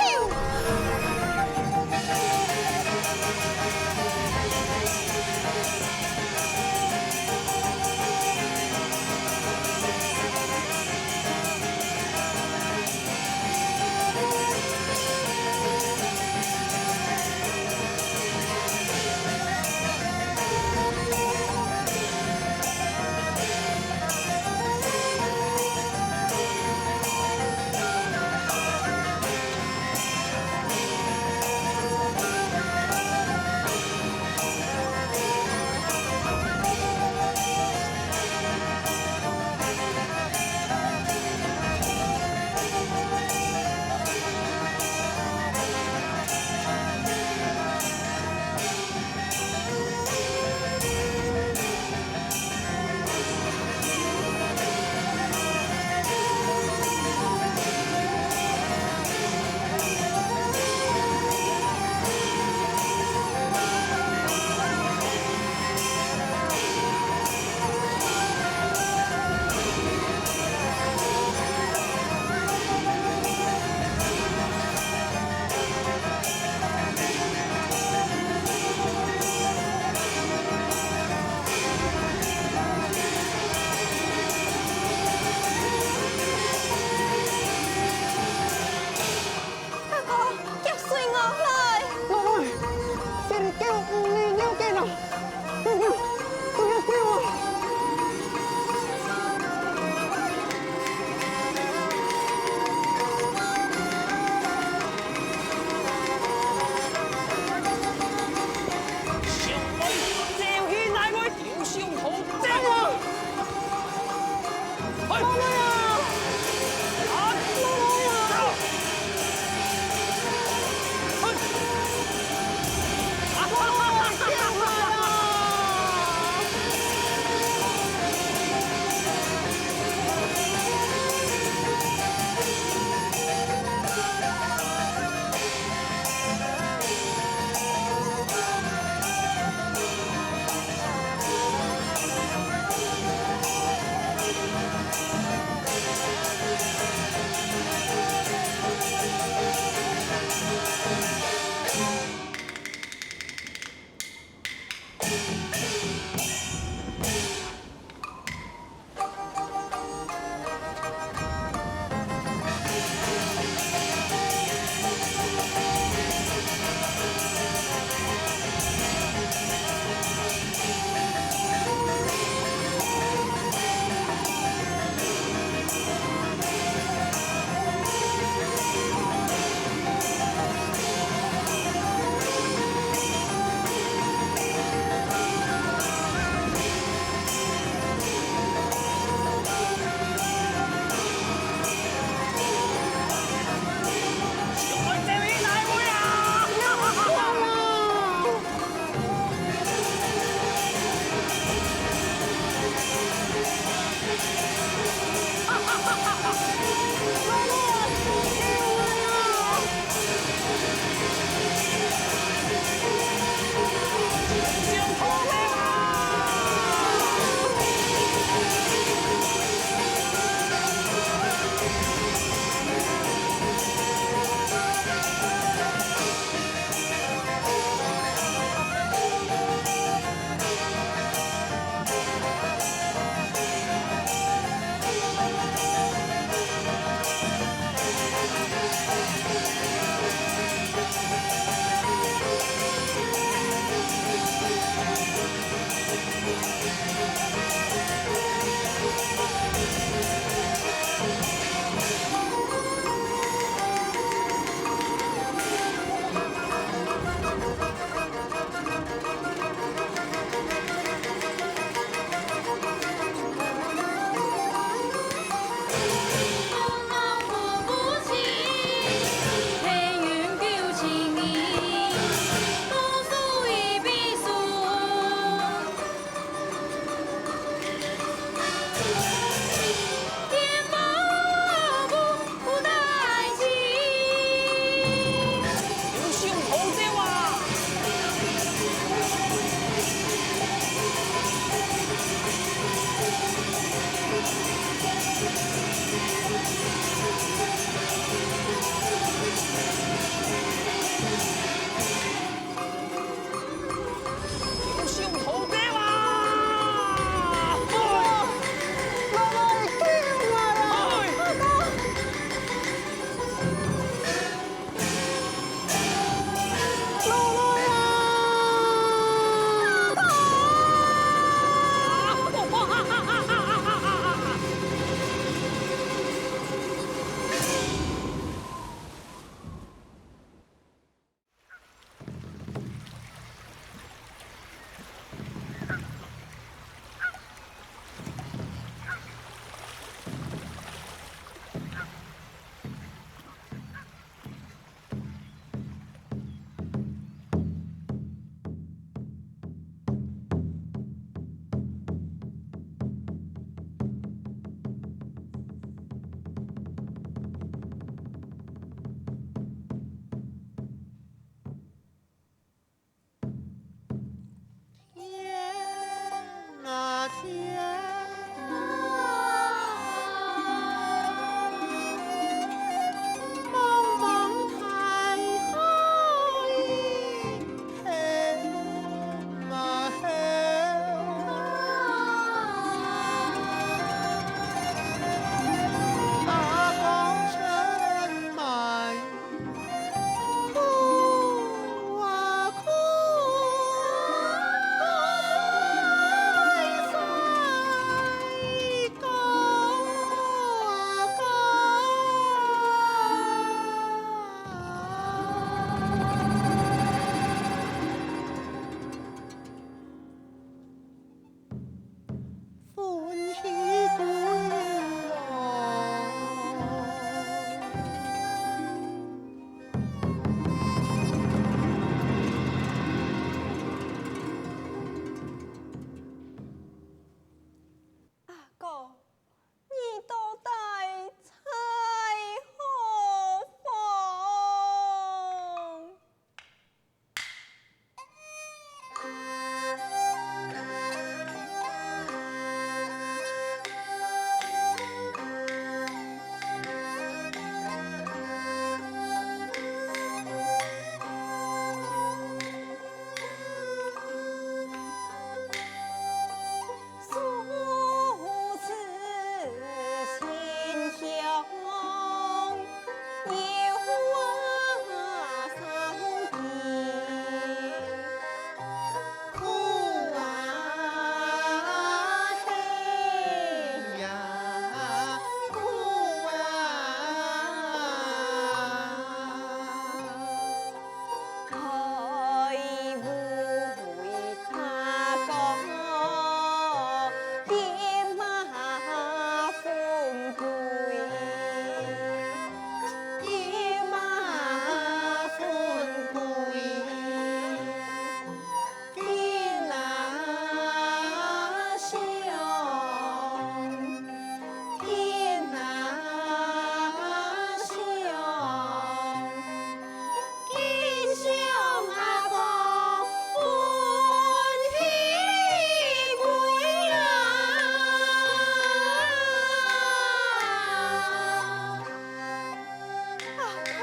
阿哥，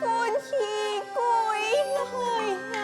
歡喜歸來啊！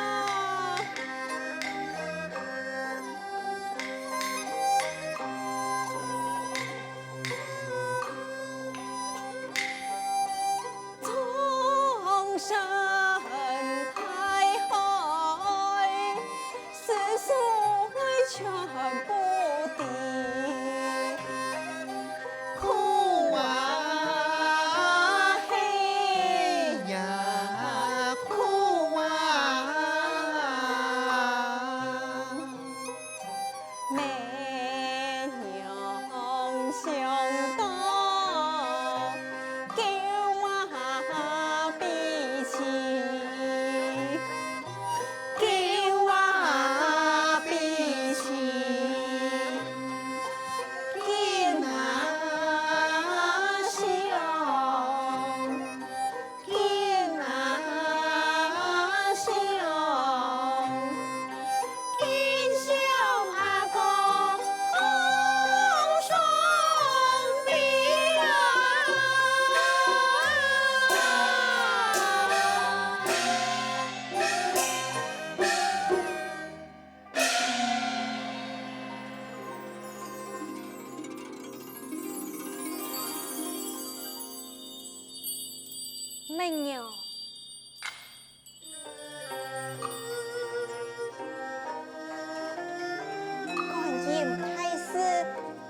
觀音大士，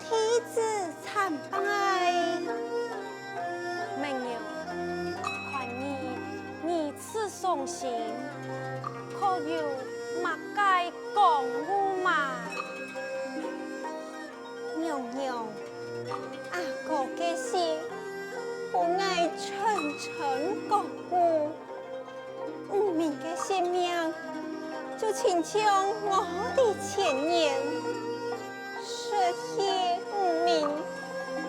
弟子參拜。明玉，看你如此傷心，可有麼个講務嗎？ 娘娘，阿哥个死，分𠊎沉沉覺悟，無名个性命，就親像我个前緣，失去無名，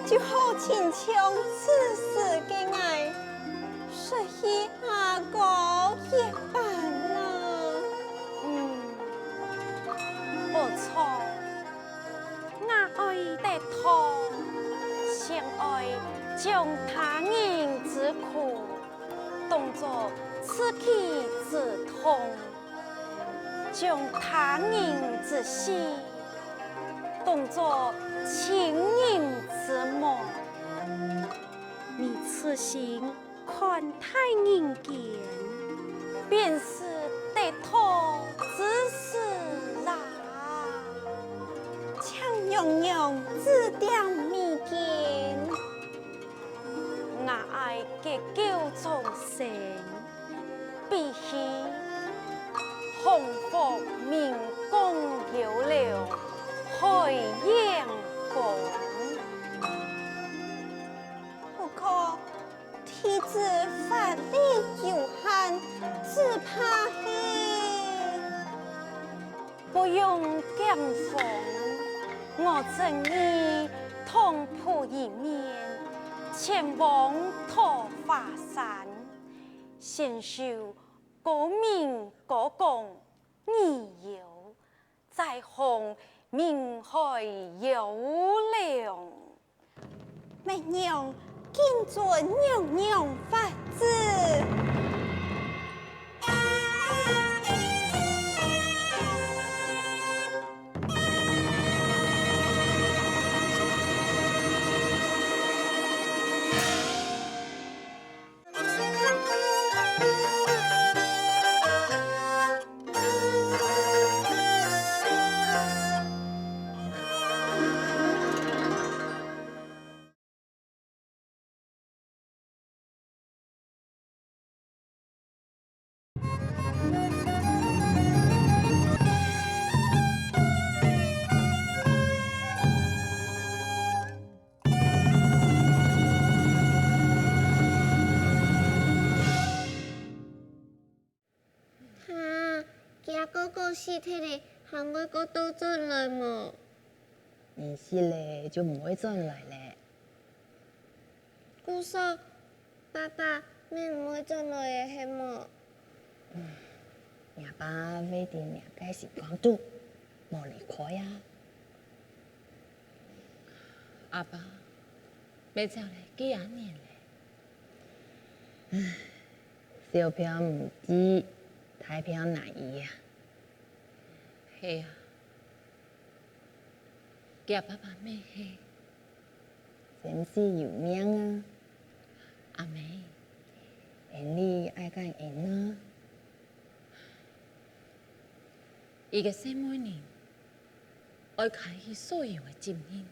就好親像此時个𠊎，失去阿哥一般啊。嗯，無錯。 吾愛得到，先愛將他人之苦當作自己之痛，將他人之死當作親人之亡。你此心 看待人間，便是得到之事啦。請娘娘指點迷津。吾愛結九種生，比喻鴻福、明光、優良、海洋光。不過， 弟子法力有限，只怕係……不用驚慌，我贈你尗蒲一面，前往桃花山，先修高明高廣二游， 再航明海搖涼。默娘，謹遵娘娘法旨。哥哥死忒了，還會過倒轉來無？你死了就毋會轉來了。故所，爸爸乜毋會轉來个係無？若爸會在若个時光肚，無離開啊。阿爸，乜走了幾下年了。小病毋治，大病難醫啊。係啊，厥爸爸乜係。 真係有命啊！阿姆，恩俚愛感恩啊！一個細妹人，愛開起所有个責任，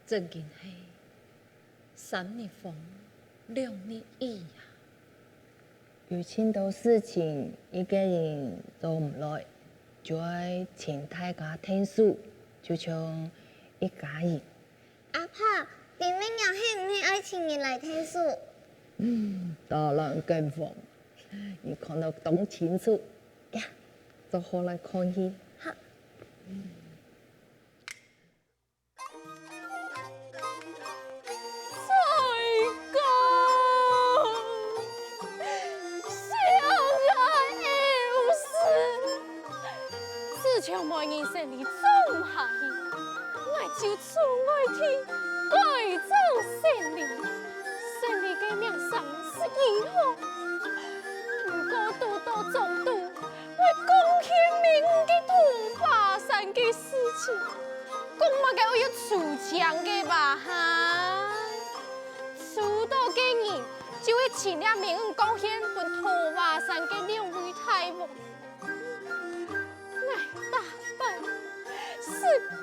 正經係三日風，兩日雨啊！ 有盡多事情一個人做毋來，就愛請大家𢯭手，就像一家人。阿婆，你乜仰係毋係愛請人來𢯭手？當然更好，你看到當清楚，呀，做好來看去。好。 再講，相愛有時，只求媒人生理做毋下去，𠊎就出外去改造生理。生理个名聲實已好，毋過堵到總督 會講起明个土華山个事情，講麼个愛有出錢个吧哈？出到个人就會請這明講獻分土華山个兩位大王。𠊎打扮，食見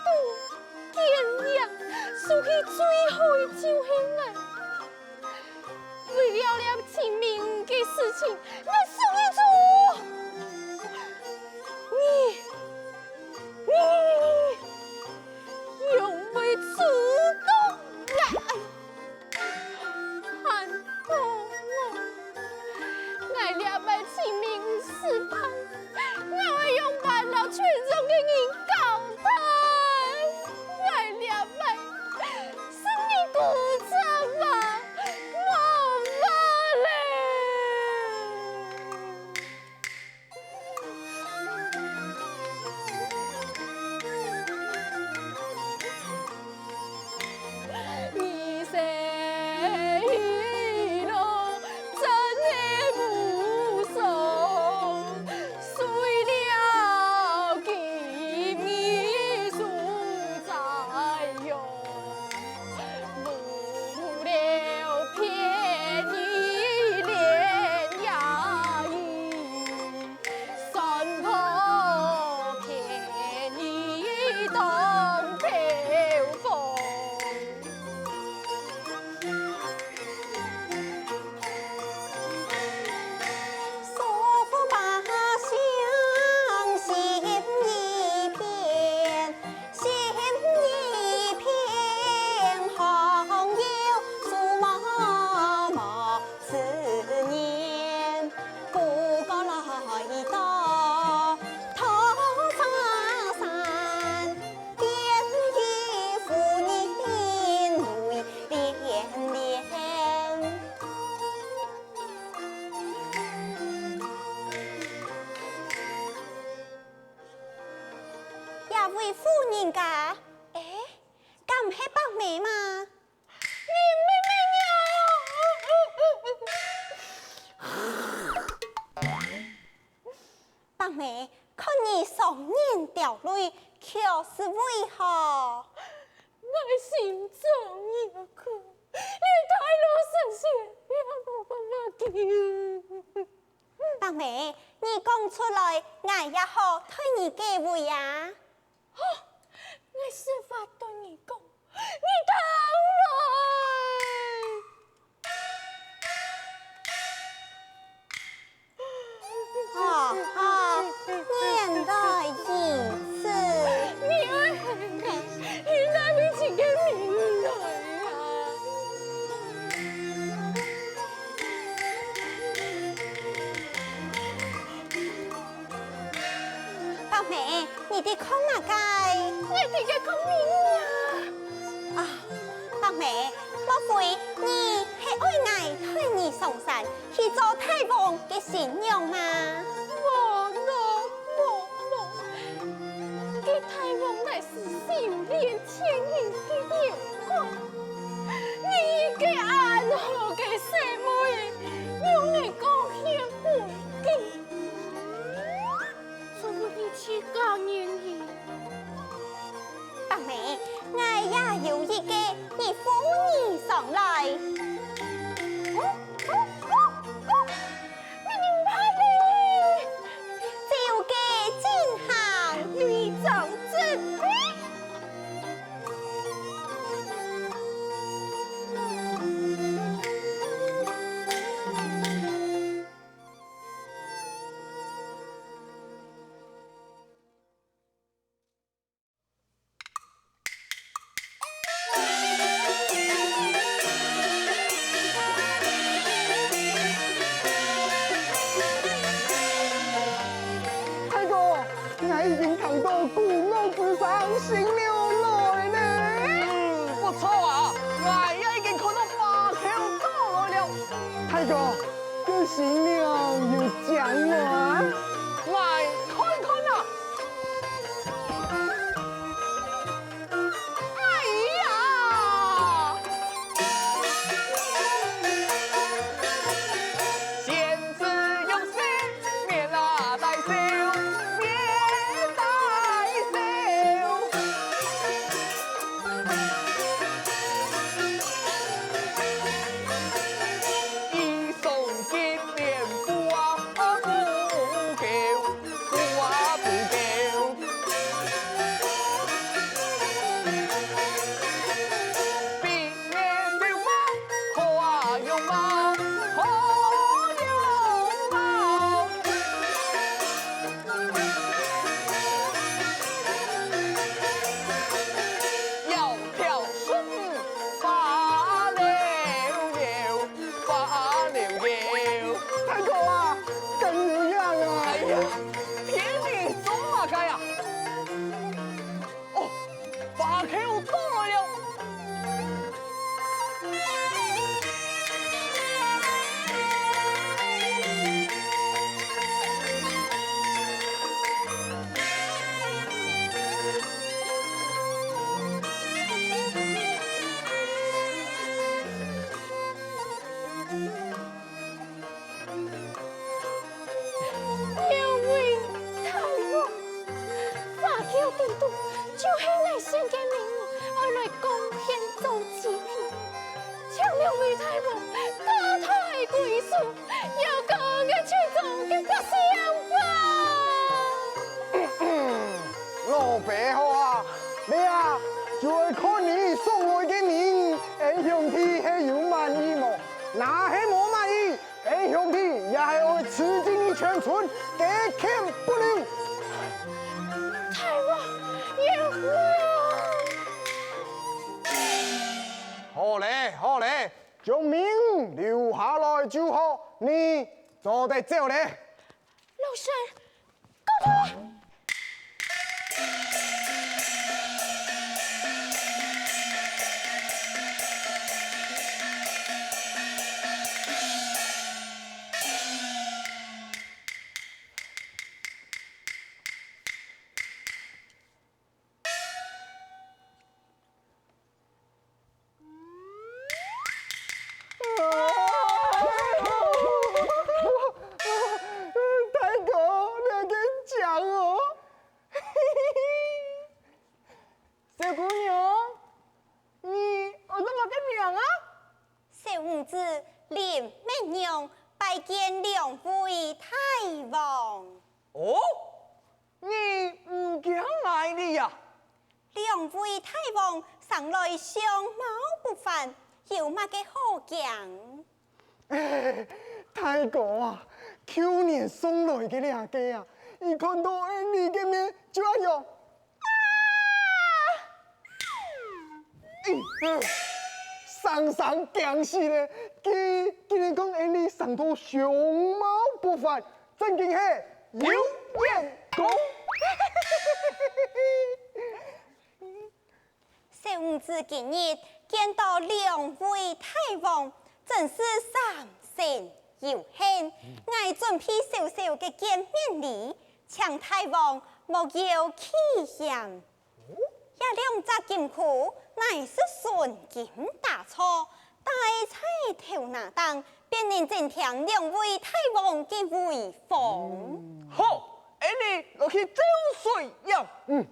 多見靚，所以最好个就係𠊎。 為了這盡命个事情，𠊎所以做，你，你，你，你，你，你，仰會阻擋𠊎？還講𠊎，𠊎這擺盡命失敗， 𠊎愛仰般摎全莊个人交代？𠊎這擺實已古鑿啊，無法了！這位婦人家，欸，敢毋係白眉嗎？ 你明明啊！白眉，看你雙眼掉淚，卻是為何？𠊎心中有苦，連大羅神仙也無辦法救。白眉，你講出來，𠊎也好替你解圍啊。 好，𠊎實話對你講，你聽來！好，好，言來如此。你愛恨你，你哪會尋个命來啊？講明啊！啊，白眉，莫非你係愛𠊎代你上山去做大王个新娘嗎？無咯，無咯！該大王乃是修煉千年个妖怪，你一個恁好个細妹，又能貢獻分佢？ 做得一起嫁人去。白眉，𠊎也有一個，你扶你上來。哦，哦，哦，哦，你明白哩？只有該進行。你掌正。 大哥，𠊎已經聽到鼓樂之聲，新娘來了。嗯，不錯啊，𠊎也已經看到花轎到來了。大哥，這新娘有靚無啊？𠊎看看啊。 哎呀！仙子用心，面啊帶笑，面帶笑。一送金莲花不够。 花不够。比眼流吗？好容貌，好容貌。窈窕淑女，花溜溜。 花溜溜。大哥啊，跟你一樣啊！哎呀，騙你做麼个啊？哦，花轎到來了。 兩位大王，花轎頂肚就係𠊎選个美女，愛來貢獻做祭品，請兩位大王高抬貴手，饒過𠊎村莊个百姓吧。老伯好啊，這啊，就愛看你送來个人，𫣆兄弟係有滿意無？若係無滿意， 𫣆兄弟也係愛除盡你全村，雞犬不留。大王，有福了！好咧，好咧，將名留下來就好，你做得走咧。老身告退。大哥，你還真靚哦！小姑娘，你安到麼个名啊？小女子林美娘拜見兩位大王。哦， 你毋驚𠊎哩呀？兩位大王生來相貌不凡，有麼个好驚？大哥啊，舊年送來个這個啊，一看到𫣆俚个面就恁樣，啊！ 生生驚死咧！佢竟然講𫣆俚生到相貌不凡，正經係有眼光！公子今日見到兩位大王，真是三生有幸。𠊎準備小小个見面禮，請大王莫要棄嫌。這兩隻金箍乃係純金打造，戴在頭那頂， 便能增添兩位大王个威風。好，恁呢來去招水呀！嗯。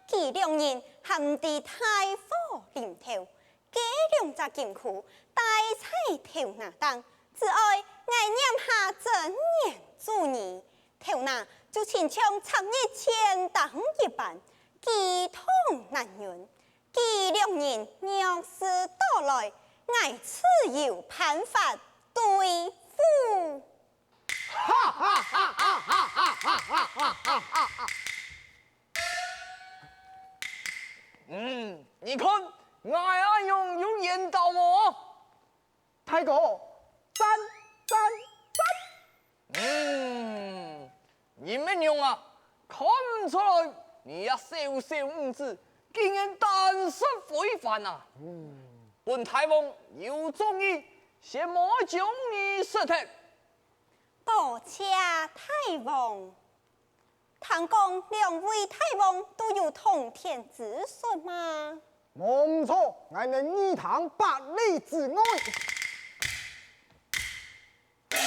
佢兩人還在大火林頭，該兩隻金箍戴在頭那頂，只愛𠊎拈下真言咒語，頭那就親像赤日千燈一般，乩童難慍。佢兩人若是到來，𠊎自有辦法對付。 嗯，你看，𠊎恁樣有緣投無？大哥，讚，讚，讚！嗯，你乜樣啊？看毋出來，你這小小女子，竟然膽識非凡啊！嗯，本大王有中意，先莫將你食忒。 多謝大王。聽講兩位大王都有通天之術嗎？無毋著，𠊎等義堂百里之外，𠊎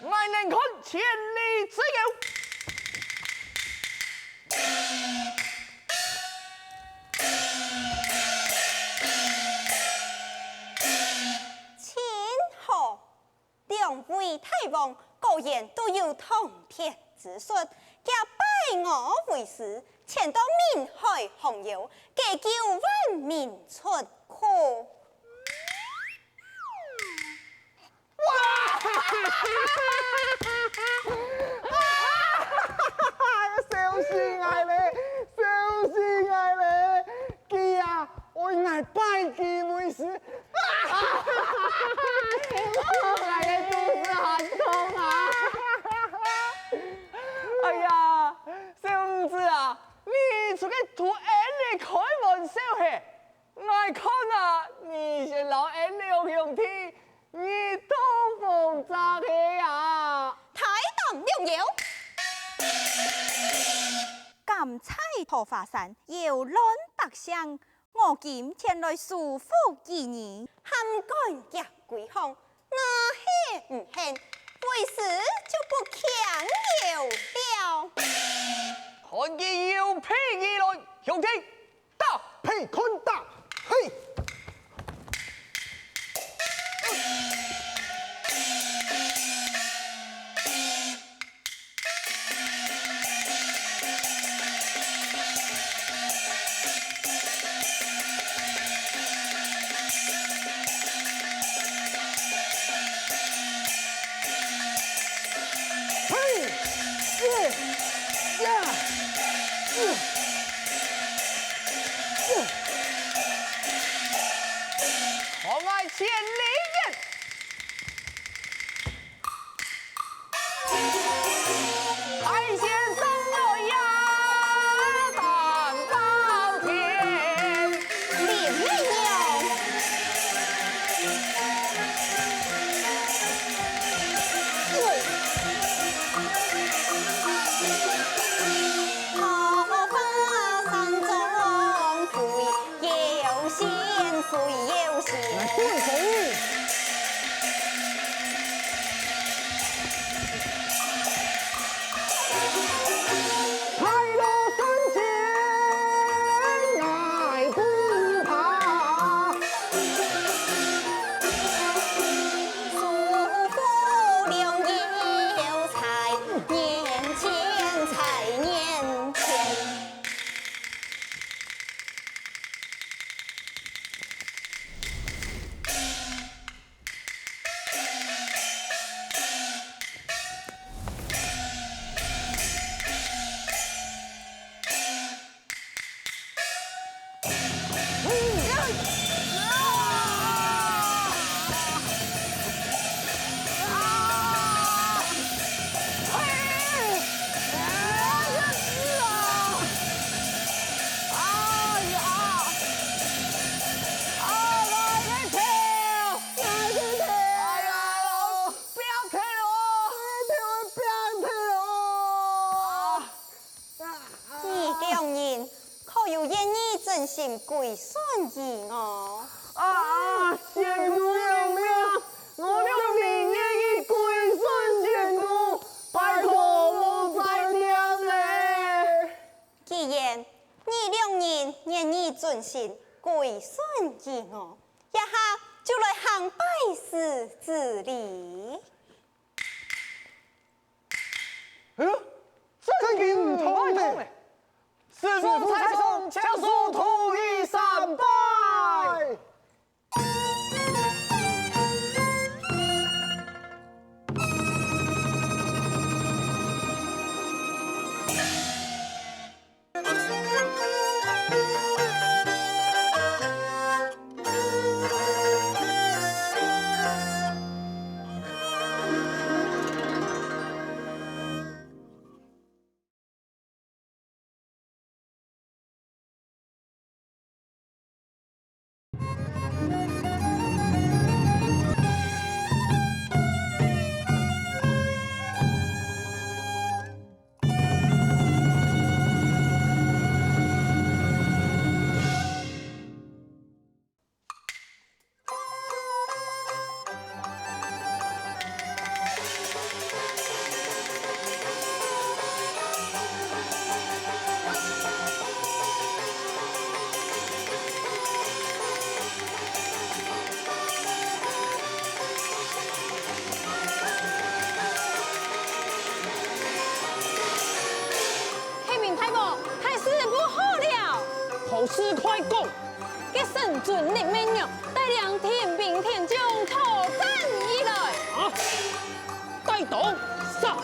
等看千里之遙。真好！ 兩位大王果然都有通天之術，佢拜我為師，前到沁海降妖，解救萬民出苦。哇！笑死𠊎咧，笑死𠊎咧！佢啊，愛𠊎拜佢為師， 𠊎个肚屎還痛啊！哎呀，小女子啊，你出去同𠊎開玩笑嘿！𠊎看啊，你先摎𠊎兩兄弟，你都無責个啊！大膽亂妖！ 柑菜桃花山，擾亂百姓，我今前來收服於你。還敢遽歸降，若係毋肯，為師就不輕饶了。看佢有屁無來，兄弟！ 打！呸！看打！嘿！嘿！耶！呀！耶！耶！ 看𠊎千里眼！海鮮上來呀，擔包天！林妹娘！孫兒我。啊，仙姑娘娘，我兩人願意歸順仙姑，拜託莫再念咧。既然你兩人願意遵行歸順於我，這下就來行拜師之禮。哎喲，正經毋通呢！師父在上，請恕徒兒三拜。啟明大王，大事不好了！何事？快講！該神尊李綿娘帶領天兵天將逃走而來。啊！帶逃？殺！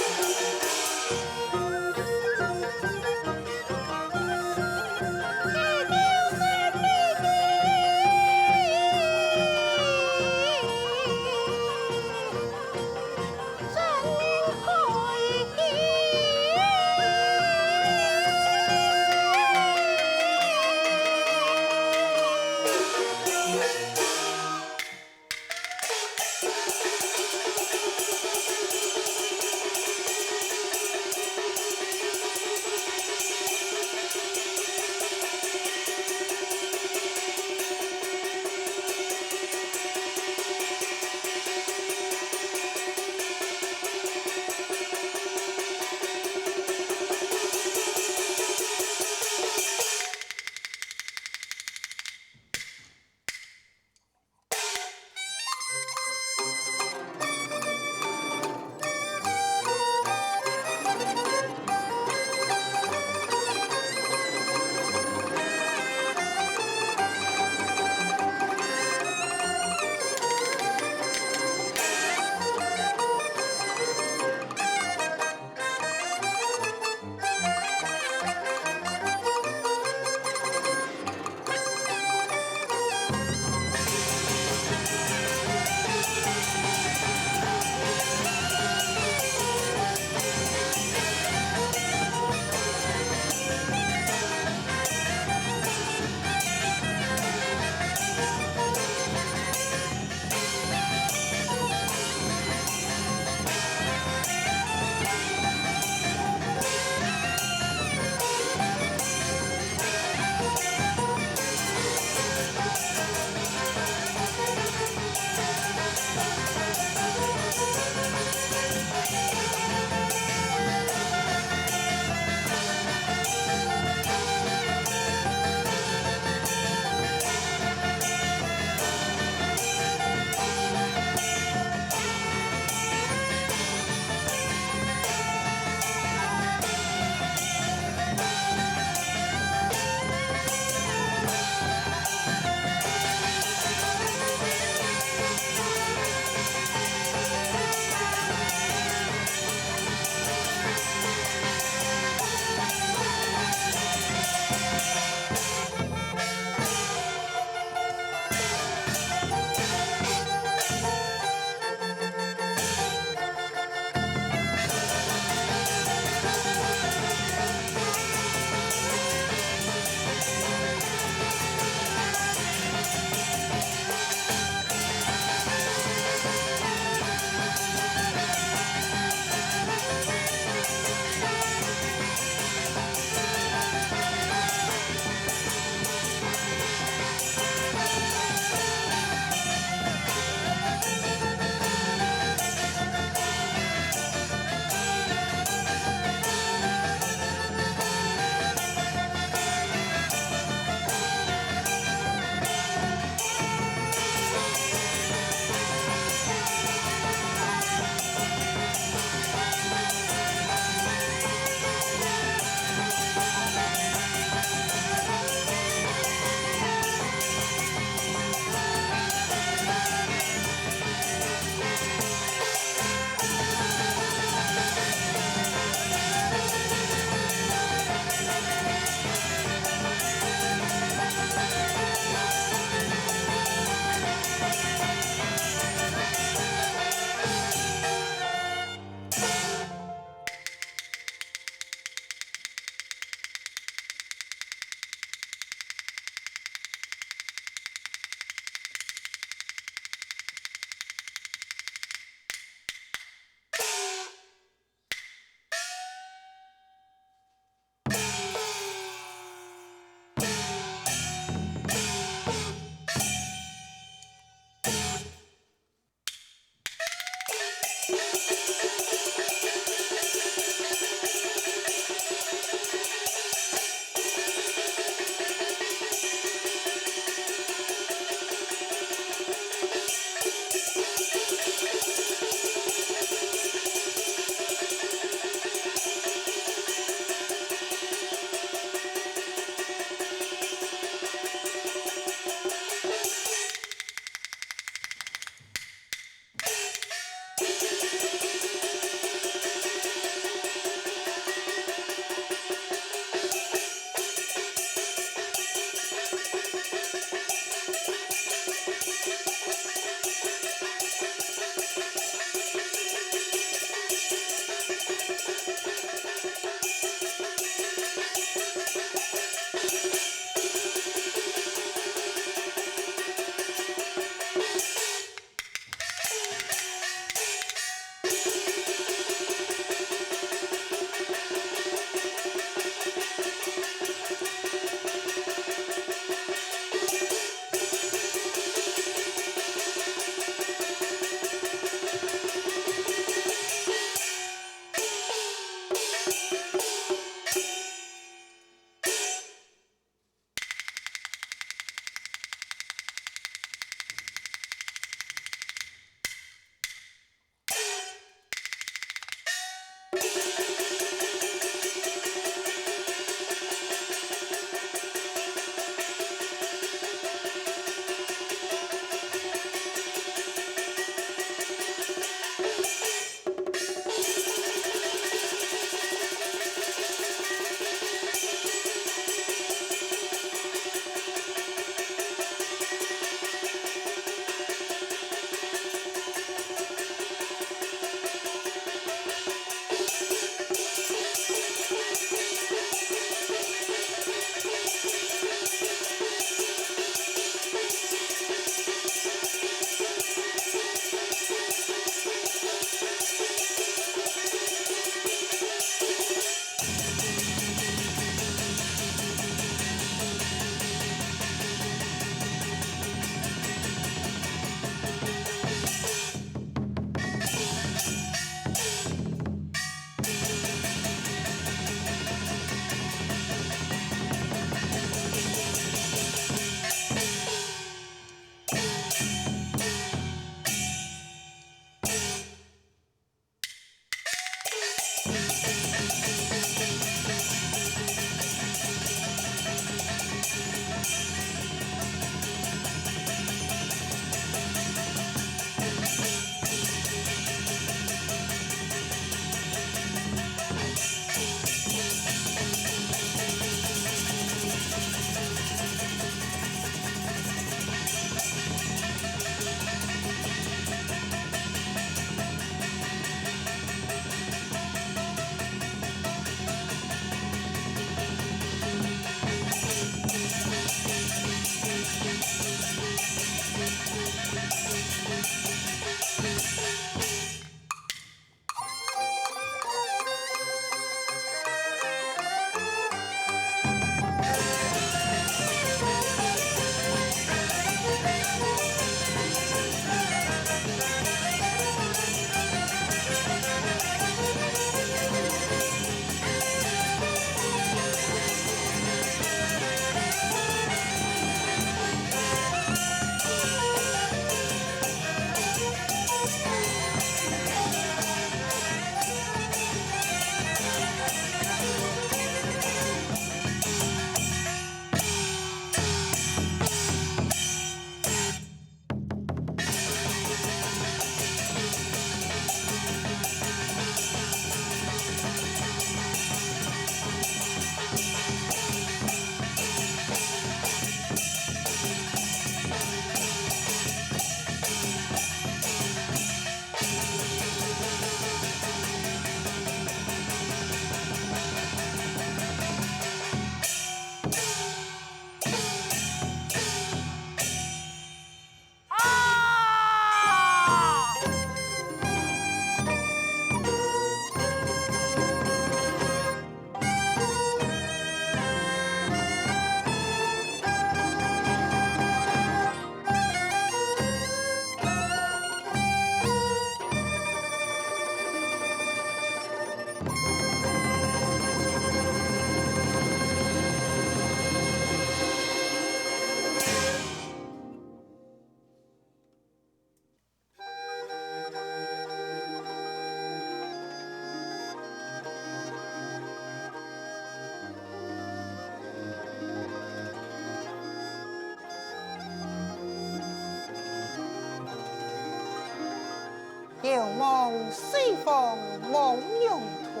遙望四方望仰途，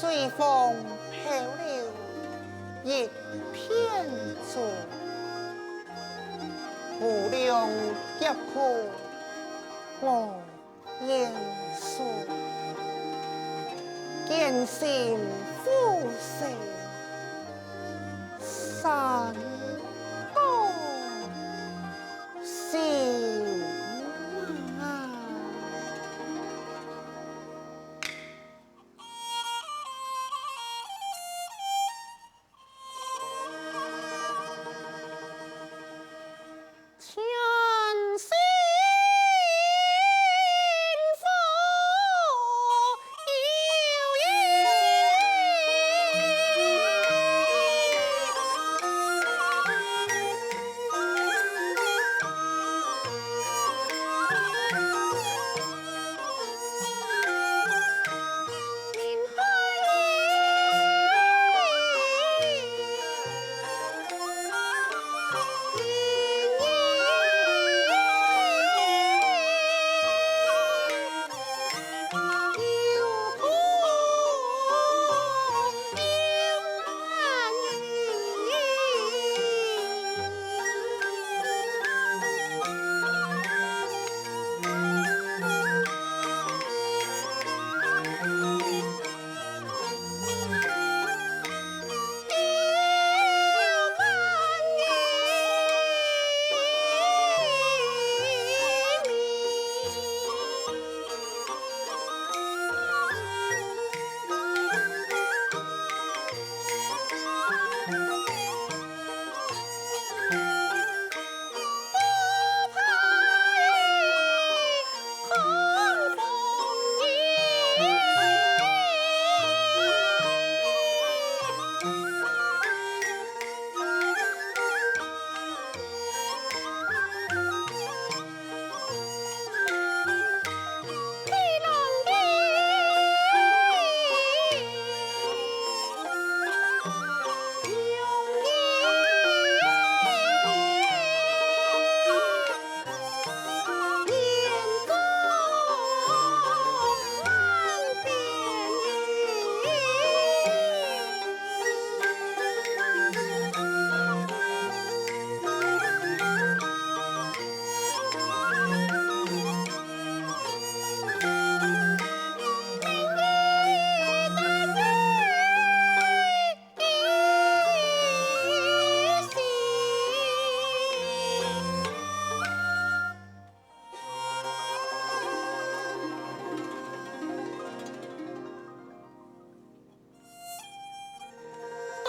隨風飄流一片舟，無量劫苦我 煙樹，堅信虎視山高修啊。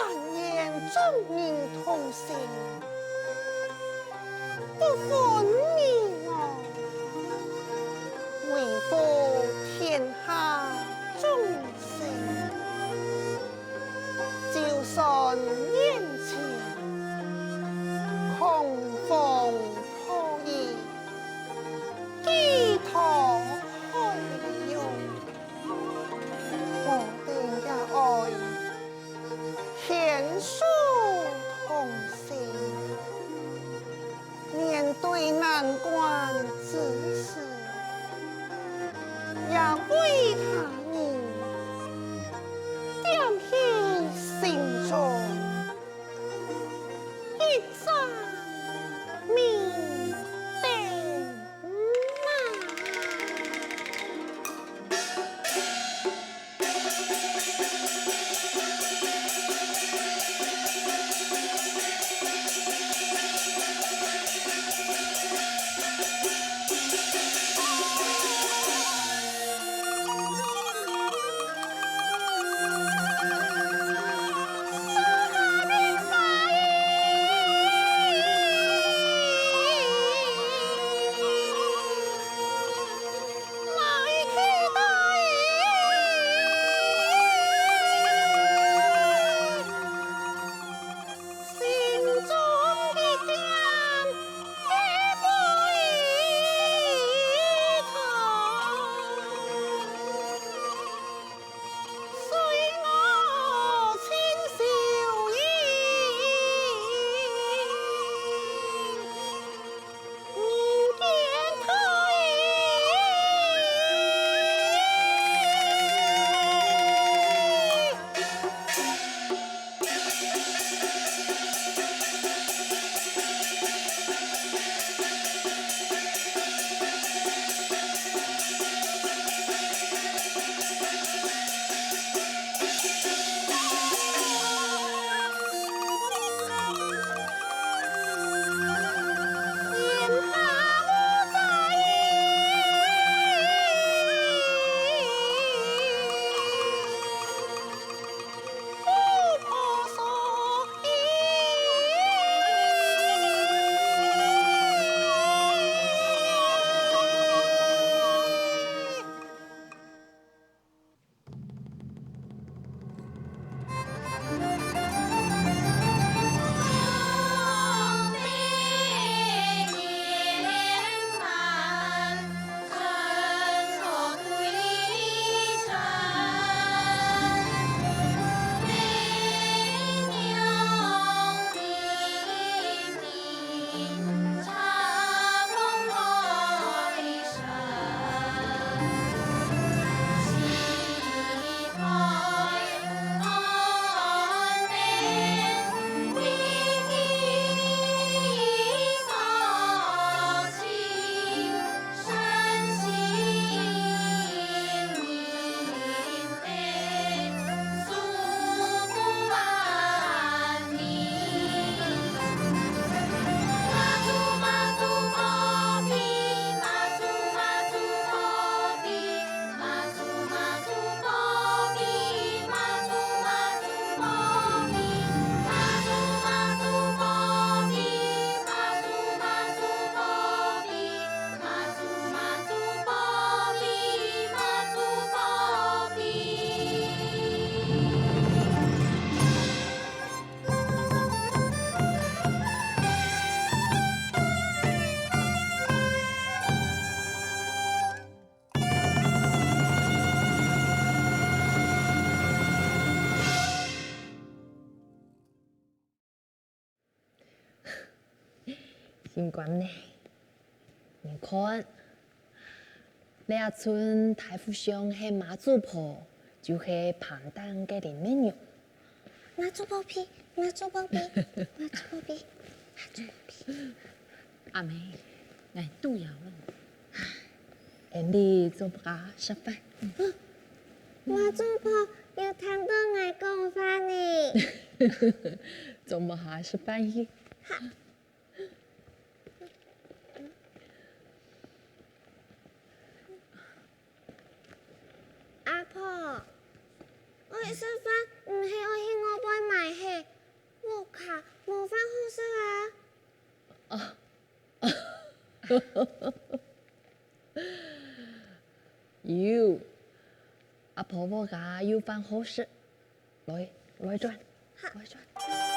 但願眾人同心，不分你我，維護天下眾生。就算眼前狂風暴雨， 幾多海湧，我等也愛牽手同行。面對難應該呢。你看，這陣大和尚係媽祖婆，就係彭丹个林美娘。媽祖婆皮，媽祖婆皮，媽祖婆皮，媽祖婆皮。阿妹，𠊎肚枵了。恁樣做麼个食飯？媽祖婆有聽到𠊎講話呢。做麼个食飯去？阿婆，愛食飯毋係愛去外背買係，屋下無飯好食啊。有，阿婆屋下有飯好食。來，來轉，來轉。